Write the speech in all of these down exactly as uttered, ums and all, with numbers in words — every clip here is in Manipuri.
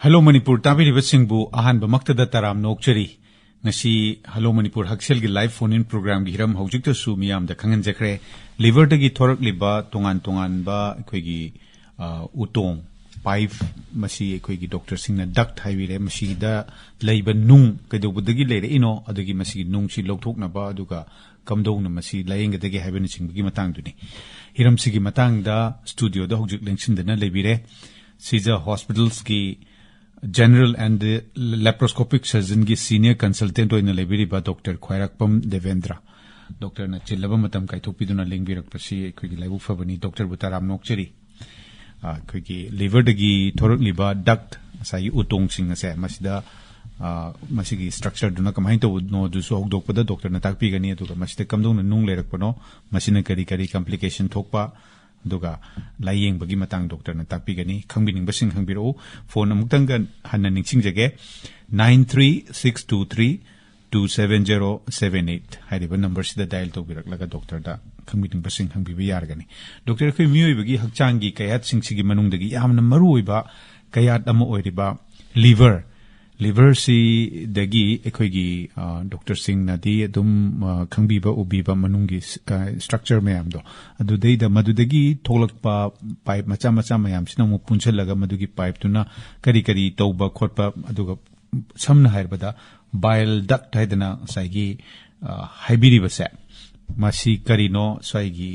ꯍꯜꯂꯣ ꯃꯅꯤꯄꯨꯔ ꯇꯥꯕꯤꯔꯤꯕꯁꯤꯡꯕꯨ ꯑꯍꯥꯟꯕꯃꯛꯇꯗ ꯇꯔꯥꯝꯅ ꯑꯣꯛꯆꯔꯤ꯫ ꯉꯁꯤ ꯍꯜꯂꯣ ꯃꯅꯤꯄꯨꯔ ꯍꯛꯁꯦꯜꯒꯤ live phone in programꯒꯤ ꯍꯤꯔꯝ ꯍꯧꯖꯤꯛꯇꯁꯨ ꯃꯤꯌꯥꯝꯗ ꯈꯪꯍꯟꯖꯈ꯭ꯔꯦ꯫ Liverꯗꯒꯤ ꯊꯣꯔꯛꯂꯤꯕ ꯇꯣꯉꯥꯟ ꯇꯣꯉꯥꯟꯕ ꯑꯩꯈꯣꯏꯒꯤ, ꯑ, ꯎꯇꯣꯡ, pipe, ꯃꯁꯤ ꯑꯩꯈꯣꯏꯒꯤ doctorꯁꯤꯡꯅ duct ꯍꯥꯏꯕꯤꯔꯦ꯫ ꯃꯁꯤꯗ ꯂꯩꯕ ꯅꯨꯡ ꯀꯩꯗꯧꯕꯗꯒꯤ ꯂꯩꯔꯛꯏꯅꯣ, ꯑꯗꯒꯤ ꯃꯁꯤꯒꯤ ꯅꯨꯡꯁꯤ ꯂꯧꯊꯣꯛꯅꯕ, ꯑꯗꯨꯒ ꯀꯝꯗꯧꯅ ꯃꯁꯤ ꯂꯥꯌꯦꯡꯒꯗꯒꯦ ꯍꯥꯏꯕꯅꯆꯤꯡꯕꯒꯤ ꯃꯇꯥꯡꯗꯨꯅꯤ꯫ ꯍꯤꯔꯝꯁꯤꯒꯤ ꯃꯇꯥꯡꯗ studioꯗ ꯍꯧꯖꯤꯛ ꯂꯦꯡꯁꯤꯟꯗꯅ ꯂꯩꯕꯤꯔꯦ ꯁꯤꯖ hospitalsꯀꯤ General and Laparoscopic Surgeonꯒꯤ senior consultant ꯑꯣꯏꯅ ꯂꯩꯕꯤꯔꯤꯕ Doctor ꯈ꯭ꯋꯥꯏꯔꯥꯛꯄꯝ ꯗꯦꯕꯦꯟꯗ꯭ꯔ꯫ Doctorꯅ ꯆꯤꯜꯂꯕ ꯃꯇꯝ ꯀꯥꯏꯊꯣꯛꯄꯤꯗꯨꯅ ꯂꯦꯡꯕꯤꯔꯛꯄꯁꯤ ꯑꯩꯈꯣꯏꯒꯤ ꯂꯥꯏꯕꯛ ꯐꯕꯅꯤ꯫ Doctorꯕꯨ ꯇꯔꯥꯝꯅ ꯑꯣꯛꯆꯔꯤ꯫ ꯑ, ꯑꯩꯈꯣꯏꯒꯤ liverꯗꯒꯤ ꯊꯣꯔꯛꯂꯤꯕ duct, ꯉꯁꯥꯏꯒꯤ ꯎꯇꯣꯡꯁꯤꯡ ꯑꯁꯦ, ꯃꯁꯤꯗ, ꯑ, ꯃꯁꯤꯒꯤ structureꯗꯨꯅ ꯀꯃꯥꯏꯅ ꯇꯧꯕꯅꯣ ꯑꯗꯨꯁꯨ ꯍꯧꯗꯣꯛꯄꯗ doctorꯅ ꯇꯥꯛꯄꯤꯒꯅꯤ, ꯑꯗꯨꯒ ꯃꯁꯤꯗ ꯀꯝꯗꯧꯅ ꯅꯨꯡ ꯂꯩꯔꯛꯄꯅꯣ, ꯃꯁꯤꯅ ꯀꯔꯤ ꯀꯔꯤ complication ꯊꯣꯛꯄ, ꯑꯗꯨꯒ ꯂꯥꯏꯌꯦꯡꯕꯒꯤ ꯃꯇꯥꯡ doctorꯅ ꯇꯥꯛꯄꯤꯒꯅꯤ꯫ ꯈꯪꯕꯤꯅꯤꯡꯕꯁꯤꯡ ꯍꯪꯕꯤꯔꯛꯎ꯫ Phone ꯑꯃꯨꯛꯇꯪꯒ ꯍꯟꯅ ꯅꯤꯡꯁꯤꯡꯖꯒꯦ, nine three six two three two seven zero seven eight ꯍꯥꯏꯔꯤꯕ numberꯁꯤꯗ dial ꯇꯧꯕꯤꯔꯛꯂꯒ doctorꯗ ꯈꯪꯕꯤꯅꯤꯡꯕꯁꯤꯡ ꯍꯪꯕꯤꯕ ꯌꯥꯔꯒꯅꯤ꯫ Doctor, ꯑꯩꯈꯣꯏ ꯃꯤꯑꯣꯏꯕꯒꯤ ꯍꯛꯆꯥꯡꯒꯤ ꯀꯌꯥꯠꯁꯤꯡꯁꯤꯒꯤ ꯃꯅꯨꯡꯗꯒꯤ ꯌꯥꯝꯅ ꯃꯔꯨꯑꯣꯏꯕ ꯀꯌꯥꯠ ꯑꯃ ꯑꯣꯏꯔꯤꯕ liver, liverꯁꯤꯗꯒꯤ ꯑꯩꯈꯣꯏꯒꯤ, ꯑ, doctorꯁꯤꯡꯅꯗꯤ ꯑꯗꯨꯝ, ꯑ, ꯈꯪꯕꯤꯕ ꯎꯕꯤꯕ ꯃꯅꯨꯡꯒꯤ ꯁ-, ꯑ, structure ꯃꯌꯥꯝꯗꯣ, ꯑꯗꯨꯗꯩꯗ ꯃꯗꯨꯗꯒꯤ ꯊꯣꯛꯂꯛꯄ pipe ꯃꯆꯥ ꯃꯆꯥ ꯃꯌꯥꯝꯁꯤꯅ ꯑꯃꯨꯛ ꯄꯨꯟꯁꯤꯜꯂꯒ ꯃꯗꯨꯒꯤ pipeꯇꯨꯅ ꯀꯔꯤ ꯀꯔꯤ ꯇꯧꯕ ꯈꯣꯠꯄ, ꯑꯗꯨꯒ ꯁꯝꯅ ꯍꯥꯏꯔꯕꯗ bile duct ꯍꯥꯏꯗꯅ ꯉꯁꯥꯏꯒꯤ, ꯑ, ꯍꯥꯏꯕꯤꯔꯤꯕꯁꯦ, ꯃꯁꯤ ꯀꯔꯤꯅꯣ? ꯁ꯭ꯋꯥꯏꯒꯤ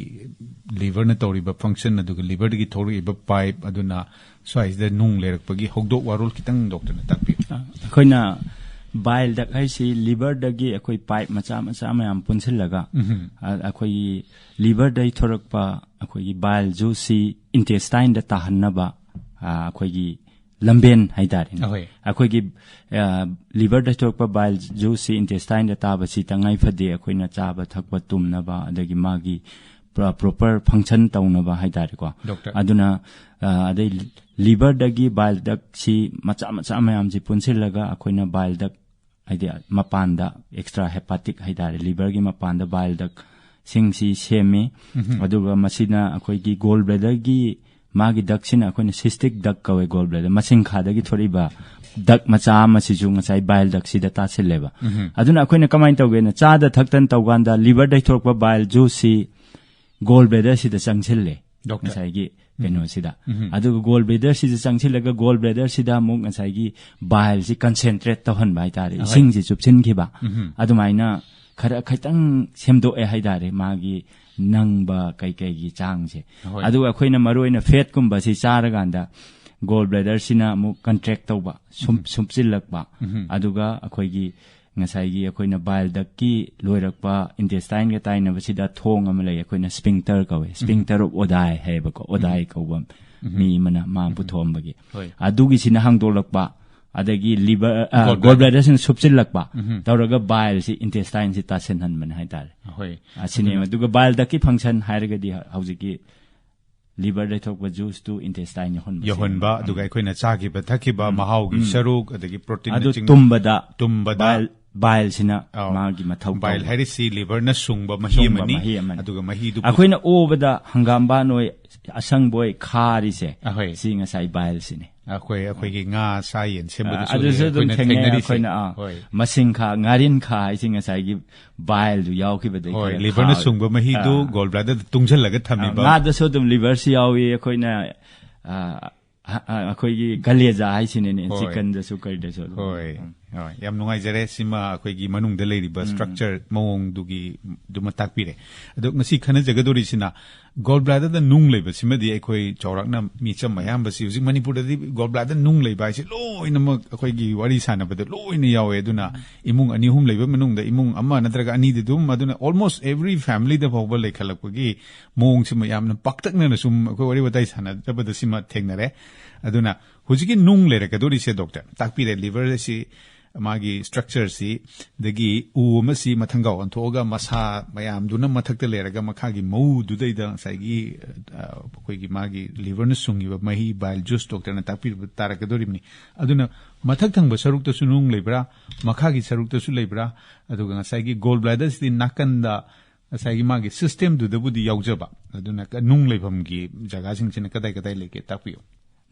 liverꯅ ꯇꯧꯔꯤꯕ function, ꯑꯗꯨꯒ liverꯗꯒꯤ ꯊꯣꯛꯂꯛꯏꯕ pipe, ꯑꯗꯨꯅ ꯁ꯭ꯋꯥꯏꯁꯤꯗ ꯅꯨꯡ ꯂꯩꯔꯛꯄꯒꯤ ꯍꯧꯗꯣꯛ ꯋꯥꯔꯣꯜ ꯈꯤꯇꯪ doctorꯅ ꯇꯥꯛꯄꯤꯌꯨ꯫ ꯑ, ꯑꯩꯈꯣꯏꯅ bile duct ꯍꯥꯏꯁꯤ liverꯗꯒꯤ ꯑꯩꯈꯣꯏ pipe ꯃꯆꯥ ꯃꯆꯥ ꯃꯌꯥꯝ ꯄꯨꯟꯁꯤꯜꯂꯒ, ꯎꯝꯍꯨꯝ꯫ ꯑ, ꯑꯩꯈꯣꯏꯒꯤ liverꯗꯒꯤ ꯊꯣꯔꯛꯄ ꯑꯩꯈꯣꯏꯒꯤ bile juiceꯁꯤ intestineꯗ ꯇꯥꯍꯟꯅꯕ, ꯑ, ꯑꯩꯈꯣꯏꯒꯤ ꯂꯝꯕꯦꯟ ꯍꯥꯏꯇꯥꯔꯦꯅꯦ꯫ ꯑꯍꯣꯏ꯫ ꯑꯩꯈꯣꯏꯒꯤ, ꯑ, liverꯗ ꯊꯣꯛꯄ bile juiceꯁꯤ intestineꯗ ꯇꯥꯕꯁꯤ ꯇꯉꯥꯏ ꯐꯗꯦ, ꯑꯩꯈꯣꯏꯅ ꯆꯥꯕ ꯊꯛꯄ ꯇꯨꯝꯅꯕ, ꯑꯗꯒꯤ ꯃꯥꯒꯤ ꯄ꯭ꯔ-, proper function ꯇꯧꯅꯕ ꯍꯥꯏꯇꯥꯔꯦꯀꯣ꯫ Doctor꯫ ꯑꯗꯨꯅ, ꯑ, ꯑꯗꯩ liverꯗꯒꯤ bile ductꯁꯤ ꯃꯆꯥ ꯃꯆꯥ ꯃꯌꯥꯝꯁꯤ ꯄꯨꯟꯁꯤꯜꯂꯒ ꯑꯩꯈꯣꯏꯅ bile duct, ꯍꯥꯏꯗꯤ ꯃꯄꯥꯟꯗ extra hepatic ꯍꯥꯏꯇꯥꯔꯦ, liverꯒꯤ ꯃꯄꯥꯟꯗ bile ductꯁꯤꯡꯁꯤ ꯁꯦꯝꯃꯤ꯫ ꯎꯝꯍꯨꯝ꯫ ꯑꯗꯨꯒ ꯃꯁꯤꯅ ꯑꯩꯈꯣꯏꯒꯤ gallbladderꯒꯤ ꯃꯥꯒꯤ duct ꯁꯤꯅ ꯑꯩꯈꯣꯏꯅ cystic duct ꯀꯧꯋꯦ, gall bladder ꯃꯁꯤꯡꯈꯥꯗꯒꯤ ꯊꯣꯛꯏꯕ duct ꯃꯆꯥ ꯑꯃꯁꯤꯁꯨ ꯉꯁꯥꯏ bile duct ꯁꯤꯗ ꯇꯥꯁꯤꯜꯂꯦꯕ꯫ ꯑꯗꯨꯅ ꯑꯩꯈꯣꯏꯅ ꯀꯃꯥꯏꯅ ꯇꯧꯒꯦꯅ, ꯆꯥꯗ ꯊꯛꯇꯅ ꯇꯧꯀꯥꯟꯗ liver ꯗꯩ ꯊꯣꯛꯂꯛꯄ bile juice ꯁꯤ gall bladder ꯁꯤꯗ ꯆꯪꯁꯤꯜꯂꯦ꯫ ꯗꯣꯛꯇꯔ꯫ ꯉꯁꯥꯏꯒꯤ ꯀꯩꯅꯣꯁꯤꯗ꯫ ꯑꯗꯨꯒ gall bladder ꯁꯤꯗ ꯆꯪꯁꯤꯜꯂꯒ gall bladder ꯁꯤꯗ ꯑꯃꯨꯛ ꯉꯁꯥꯏꯒꯤ bile ꯁꯤ concentrate ꯇꯧꯍꯟꯕ ꯍꯥꯏꯇꯥꯔꯦ, ꯏꯁꯤꯡꯁꯤ ꯆꯨꯞꯁꯤꯟꯈꯤꯕ꯫ ꯑꯗꯨꯃꯥꯏꯅ ꯈꯔ ꯈꯤꯇꯪ ꯁꯦꯝꯗꯣꯛꯑꯦ ꯍꯥꯏꯇꯥꯔꯦ, ꯃꯥꯒꯤ ꯅꯪꯕ ꯀꯩꯀꯩꯒꯤ ꯆꯥꯡꯁꯦ꯫ ꯍꯣꯏ꯫ ꯑꯗꯨꯒ ꯑꯩꯈꯣꯏꯅ ꯃꯔꯨ ꯑꯣꯏꯅ fat ꯀꯨꯝꯕꯁꯤ ꯆꯥꯔꯀꯥꯟꯗ gall bladder ꯁꯤꯅ ꯑꯃꯨꯛ contract ꯇꯧꯕ, ꯁꯨꯝ-, ꯁꯨꯞꯆꯤꯜꯂꯛꯄ꯫ ꯑꯗꯨꯒ ꯑꯩꯈꯣꯏꯒꯤ ꯉꯁꯥꯏꯒꯤ ꯑꯩꯈꯣꯏꯅ bile duct ꯀꯤ ꯂꯣꯏꯔꯛꯄ intestine ꯒ ꯇꯥꯏꯅꯕꯁꯤꯗ ꯊꯣꯡ ꯑꯃ ꯂꯩ, ꯑꯩꯈꯣꯏꯅ sphincter ꯀꯧꯋꯦ, sphincter of Oddi ꯍꯥꯏꯌꯦꯕꯀꯣ, Oddi ꯀꯧꯕ ꯃꯤ ꯑꯃꯅ ꯃꯥ ꯄꯨꯊꯣꯛꯑꯝꯕꯒꯤ꯫ ꯍꯣꯏ꯫ ꯑꯗꯨꯒꯤꯁꯤꯅ ꯍꯥꯡꯗꯣꯛꯂꯛꯄ, ꯑꯗꯒꯤ liver, ꯑ, gall gall bladder꯫ Bladder ꯁꯤꯅ ꯁꯨꯞꯆꯤꯜꯂꯛꯄ ꯇꯧꯔꯒ bile ꯁꯤ intestine ꯁꯤ ꯇꯥꯁꯤꯟꯍꯟꯕꯅꯦ ꯍꯥꯏꯇꯥꯔꯦ꯫ ꯍꯣꯏ꯫ ꯑꯁꯤꯅꯦ꯫ ꯑꯗꯨꯅ ꯑꯗꯨꯒ bile duct ꯀꯤ function ꯍꯥꯏꯔꯒꯗꯤ ꯍꯧꯖꯤꯛꯀꯤ liver ꯗꯩ ꯊꯣꯛꯄ juice ꯇꯨ intestine ꯌꯧꯍꯟꯕ꯫ ꯌꯧꯍꯟꯕ, ꯁꯤꯅꯦꯕ꯫ ꯑꯗꯨꯒ ꯑꯩꯈꯣꯏꯅ ꯆꯥꯈꯤꯕ ꯊꯛꯈꯤꯕ ꯃꯍꯥꯎꯒꯤ ꯁꯔꯨꯛ, ꯑꯗꯒꯤ protein ꯑꯗꯨ ꯅꯆꯤꯡ-, ꯇꯨꯝꯕꯗ ꯇꯨꯝꯕꯗ bile, bile ꯁꯤꯅ ꯑꯧ꯫ ꯃꯥꯒꯤ ꯃꯊꯧ bile ꯇꯧꯕ꯫ ꯍꯥꯏꯔꯤꯁꯤ liver ꯅ ꯁꯨꯡꯕ ꯃꯍꯤ ꯁꯨꯡꯕ ꯑꯃꯅꯤ꯫ ꯃꯍꯤ ꯑꯃꯅꯤ꯫ ꯑꯗꯨꯒ ꯃꯍꯤꯗꯨ ꯑꯩꯈꯣꯏꯅ ꯑꯣꯕꯗ ꯍꯪꯒꯥꯝꯕꯥꯟ ꯑꯣꯏ, ꯑꯁꯪꯕ ꯑꯣꯏ, ꯈꯥꯔꯤꯁꯦ, ꯑꯍꯣꯏ꯫ ꯁꯤ ꯉꯁꯥꯏ bile ꯁꯤꯅꯦ꯫ ꯑꯩꯈꯣꯏ, ꯑꯩꯈꯣꯏꯒꯤ ꯉꯥ, ꯁꯥ, ꯌꯦꯟ ꯁꯦꯝꯕꯗꯁꯨ ꯑꯥ, ꯑꯗꯨꯁꯨ ꯑꯗꯨꯝ ꯑꯩꯈꯣꯏꯅ ꯊꯦꯡꯅꯩ ꯊꯦꯡꯅꯔꯤꯁꯦ꯫ ꯑꯩꯈꯣꯏꯅ, ꯑꯥ, ꯍꯣꯏ꯫ ꯃꯁꯤꯡꯈꯥ, ꯉꯥꯔꯤꯟꯈꯥ ꯍꯥꯏꯁꯤ ꯉꯁꯥꯏꯒꯤ bile ꯗꯨ ꯌꯥꯎꯈꯤꯕꯗꯒꯤ ꯍꯣꯏ, ꯈꯔ liver ꯅ ꯈꯥ-, ꯁꯨꯡꯕ ꯃꯍꯤꯗꯨ ꯑꯥ꯫ Gall bladder ꯗ ꯇꯨꯡꯁꯤꯜꯂꯒ ꯊꯝꯃꯤꯕ꯫ ꯑꯥ, ꯉꯥꯗꯁꯨ ꯑꯗꯨꯝ liver ꯁꯤ ꯌꯥꯎꯏ꯫ ꯑꯩꯈꯣꯏꯅ, ꯑꯥ, ꯑ-, ꯑ-, ꯑꯩꯈꯣꯏꯒꯤ ꯀꯂꯦꯖꯥ ꯍꯥꯏꯁꯤꯅꯦꯅꯦ, ꯍꯣꯏ꯫ Chicken ꯗꯁꯨ ꯀꯩꯗꯁꯨ ꯑꯗꯨꯝ꯫ ꯍꯣꯏ꯫ ꯎꯝ꯫ ꯍꯣꯏ, ꯌꯥꯝ ꯅꯨꯡꯉꯥꯏꯖꯔꯦ꯫ ꯁꯤꯃ ꯑꯩꯈꯣꯏꯒꯤ ꯃꯅꯨꯡꯗ ꯂꯩꯔꯤꯕ ꯎꯝ꯫ Structure ꯃꯑꯣꯡꯗꯨꯒꯤ ꯗꯨꯃ ꯇꯥꯛꯄꯤꯔꯦ꯫ ꯑꯗꯣ ꯉꯁꯤ ꯈꯟꯅꯖꯒꯗꯧꯔꯤꯁꯤꯅ gall bladder ꯗ ꯅꯨꯡ ꯂꯩꯕꯁꯤꯃꯗꯤ ꯑꯩꯈꯣꯏ ꯆꯥꯎꯔꯥꯛꯅ ꯃꯤꯆꯝ ꯑꯌꯥꯝꯕꯁꯤ ꯍꯧꯖꯤꯛ ꯃꯅꯤꯄꯨꯔꯗꯗꯤ gall bladder ꯅꯨꯡ ꯂꯩꯕ ꯍꯥꯏꯁꯦ ꯂꯣꯏꯅꯃꯛ ꯑꯩꯈꯣꯏꯒꯤ ꯋꯥꯔꯤ ꯁꯥꯟꯅꯕꯗ ꯂꯣꯏꯅ ꯌꯥꯎꯋꯦ꯫ ꯑꯗꯨꯅ ꯏꯃꯨꯡ ꯑꯅꯤ ꯑꯍꯨꯝ ꯂꯩꯕ ꯃꯅꯨꯡꯗ ꯏꯃꯨꯡ ꯑꯃ ꯅꯠꯇ꯭ꯔꯒ ꯑꯅꯤꯗꯤ ꯑꯗꯨꯝ, ꯑꯗꯨꯅ almost every family ꯗ ꯐꯥꯎꯕ ꯂꯩꯈꯠꯂꯛꯄꯒꯤ ꯃꯑꯣꯡꯁꯤꯃ ꯌꯥꯝꯅ ꯄꯥꯛꯇꯛꯅꯅ ꯁꯨꯝ ꯑꯩꯈꯣꯏ ꯋꯥꯔꯤ ꯋꯥꯇꯥꯏ ꯁꯥꯟꯅꯖꯕꯗ ꯁꯤꯃ ꯊꯦꯡꯅꯔꯦ꯫ ꯑꯗꯨꯅ ꯍꯧꯖꯤꯛꯀꯤ ꯅꯨꯡ ꯂꯩꯔꯛꯀꯗꯧꯔꯤꯁꯦ, ꯗꯣꯛꯇꯔ, ꯇꯥꯛꯄꯤꯔꯦ, liver ꯑꯁꯤ ꯃꯥꯒꯤ structure ꯁꯤꯗꯒꯤ ꯎ ꯑꯃꯁꯤ ꯃꯊꯪꯒꯥꯎ ꯑꯣꯟꯊꯣꯛꯑꯒ ꯃꯁꯥ ꯃꯌꯥꯝꯗꯨꯅ ꯃꯊꯛꯇ ꯂꯩꯔꯒ ꯃꯈꯥꯒꯤ ꯃꯎꯗꯨꯗꯩꯗ ꯉꯁꯥꯏꯒꯤ, ꯑ, ꯑꯩꯈꯣꯏꯒꯤ ꯃꯥꯒꯤ liver ꯅ ꯁꯨꯡꯉꯤꯕ ꯃꯍꯤ, bile juice, ꯗꯣꯛꯇꯔꯅ ꯇꯥꯛꯄꯤꯕ ꯇꯥꯔꯛꯀꯗꯧꯔꯤꯕꯅꯤ꯫ ꯑꯗꯨꯅ ꯃꯊꯛ ꯊꯪꯕ ꯁꯔꯨꯛꯇꯁꯨ ꯅꯨꯡ ꯂꯩꯕ꯭ꯔꯥ, ꯃꯈꯥꯒꯤ ꯁꯔꯨꯛꯇꯁꯨ ꯂꯩꯕ꯭ꯔꯥ, ꯑꯗꯨꯒ ꯉꯁꯥꯏꯒꯤ gall bladder ꯁꯤꯗꯤ ꯅꯥꯀꯟꯗ ꯉꯁꯥꯏꯒꯤ ꯃꯥꯒꯤ system ꯗꯨꯗꯕꯨꯗꯤ ꯌꯥꯎꯖꯕ, ꯑꯗꯨꯅ ꯀ-, ꯅꯨꯡ ꯂꯩꯐꯝꯒꯤ ꯖꯒꯥꯁꯤꯡꯁꯤꯅ ꯀꯗꯥꯏ ꯀꯗꯥꯏ ꯂꯩꯒꯦ ꯇꯥꯛꯄꯤꯌꯨ꯫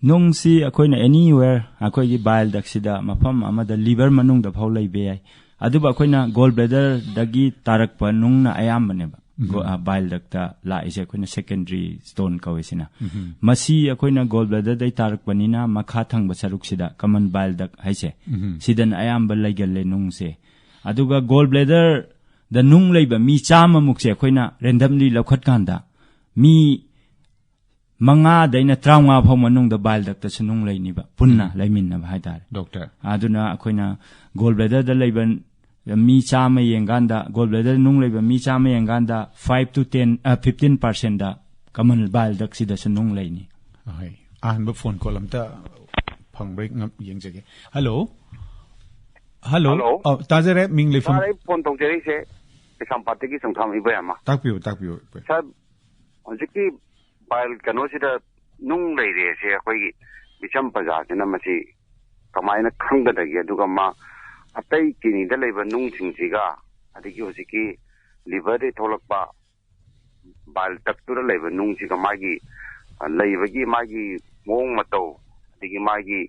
ꯅꯨꯡꯁꯤ ꯑꯩꯈꯣꯏꯅ anywhere ꯑꯩꯈꯣꯏꯒꯤ bile duct ꯁꯤꯗ ꯃꯐꯝ ꯑꯃꯗ liver ꯃꯅꯨꯡꯗ ꯐꯥꯎ ꯂꯩꯕ ꯌꯥꯏ꯫ ꯑꯗꯨꯕꯨ ꯑꯩꯈꯣꯏꯅ gall bladder ꯗꯒꯤ ꯇꯥꯔꯛꯄ ꯅꯨꯡꯅ ꯑꯌꯥꯝꯕꯅꯦꯕ꯫ ꯒꯣ-, ꯑ, bile duct ꯇ ꯂꯥꯛꯏꯁꯦ ꯑꯩꯈꯣꯏꯅ secondary stone ꯀꯧꯋꯦ ꯁꯤꯅ꯫ ꯃꯁꯤ ꯑꯩꯈꯣꯏꯅ gall bladder ꯗꯩ ꯇꯥꯔꯛꯄꯅꯤꯅ ꯃꯈꯥ ꯊꯪꯕ ꯁꯔꯨꯛꯁꯤꯗ common bile duct ꯍꯥꯏꯁꯦ, ꯁꯤꯗꯅ ꯑꯌꯥꯝꯕ ꯂꯩꯒꯜꯂꯦ ꯅꯨꯡꯁꯦ꯫ ꯑꯗꯨꯒ gall bladder ꯗ ꯅꯨꯡ ꯂꯩꯕ ꯃꯤ ꯆꯥꯝꯃ ꯃꯨꯛꯁꯦ ꯑꯩꯈꯣꯏꯅ randomly ꯂꯧꯈꯠꯀꯥꯟꯗ ꯃꯤ ꯃꯉꯥꯗꯩꯅ ꯇꯔꯥꯃꯉꯥ ꯐꯥꯎ ꯃꯅꯨꯡꯗ bile duct ꯇꯁꯨ ꯅꯨꯡ ꯂꯩꯅꯤꯕ, ꯄꯨꯟꯅ ꯂꯩꯃꯤꯟꯅꯕ ꯍꯥꯏꯇꯥꯔꯦ꯫ ꯗꯣꯛꯇꯔ꯫ ꯑꯗꯨꯅ ꯑꯩꯈꯣꯏꯅ gall bladder ꯗ ꯂꯩꯕ ꯃꯤ ꯆꯥꯝꯃ ꯌꯦꯡꯀꯥꯟꯗ, gall bladder ꯗ ꯅꯨꯡ ꯂꯩꯕ ꯃꯤ ꯆꯥꯝꯃ ꯌꯦꯡꯀꯥꯟꯗ five to ten, ꯑ, fifteen percent ꯗ common bile duct ꯁꯤꯗꯁꯨ ꯅꯨꯡ ꯂꯩꯅꯤ꯫ ꯑꯍꯣꯏ꯫ ꯑꯍꯥꯟꯕ phone call ꯑꯝꯇ ꯐꯪꯕ꯭ꯔꯥ ꯉꯝ-, ꯌꯦꯡꯖꯒꯦ꯫ ꯍꯜꯂꯣ꯫ ꯍꯜꯂꯣ꯫ ꯍꯜꯂꯣ꯫ ꯑ, ꯇꯥꯖꯔꯦ, ꯃꯤꯡ ꯂꯩꯐꯝ꯫ ꯁꯥꯔ, ꯑꯩ ꯐꯣꯟ ꯇꯧꯖꯔꯛꯏꯁꯦ ꯀꯩꯁꯥꯝꯄꯥꯠꯇꯒꯤ ꯆꯨꯝꯊꯥꯝ ꯏꯕꯣꯌꯥꯏꯃ꯫ ꯇꯥꯛꯄꯤꯌꯨ, ꯇꯥꯛꯄꯤꯌꯨ꯫ ꯁꯥꯔ, ꯍꯧꯖꯤꯛꯀꯤ bile ꯀꯩꯅꯣꯁꯤꯗ ꯅꯨꯡ ꯂꯩꯔꯦꯁꯦ ꯑꯩꯈꯣꯏꯒꯤ ꯃꯤꯆꯝ ꯄ꯭ꯔꯖꯥꯁꯤꯅ ꯃꯁꯤ ꯀꯃꯥꯏꯅ ꯈꯪꯒꯗꯒꯦ? ꯑꯗꯨꯒ ꯃꯥ ꯑꯇꯩ kidney ꯗ ꯂꯩꯕ ꯅꯨꯡꯁꯤꯡꯁꯤꯒ ꯑꯗꯒꯤ ꯍꯧꯖꯤꯛꯀꯤ liver ꯗꯒꯤ ꯊꯣꯛꯂꯛꯄ bile duct ꯇꯨꯗ ꯂꯩꯕ ꯅꯨꯡꯁꯤꯒ ꯃꯥꯒꯤ, ꯑ, ꯂꯩꯕꯒꯤ ꯃꯥꯒꯤ ꯃꯑꯣꯡ ꯃꯇꯧ, ꯑꯗꯒꯤ ꯃꯥꯒꯤ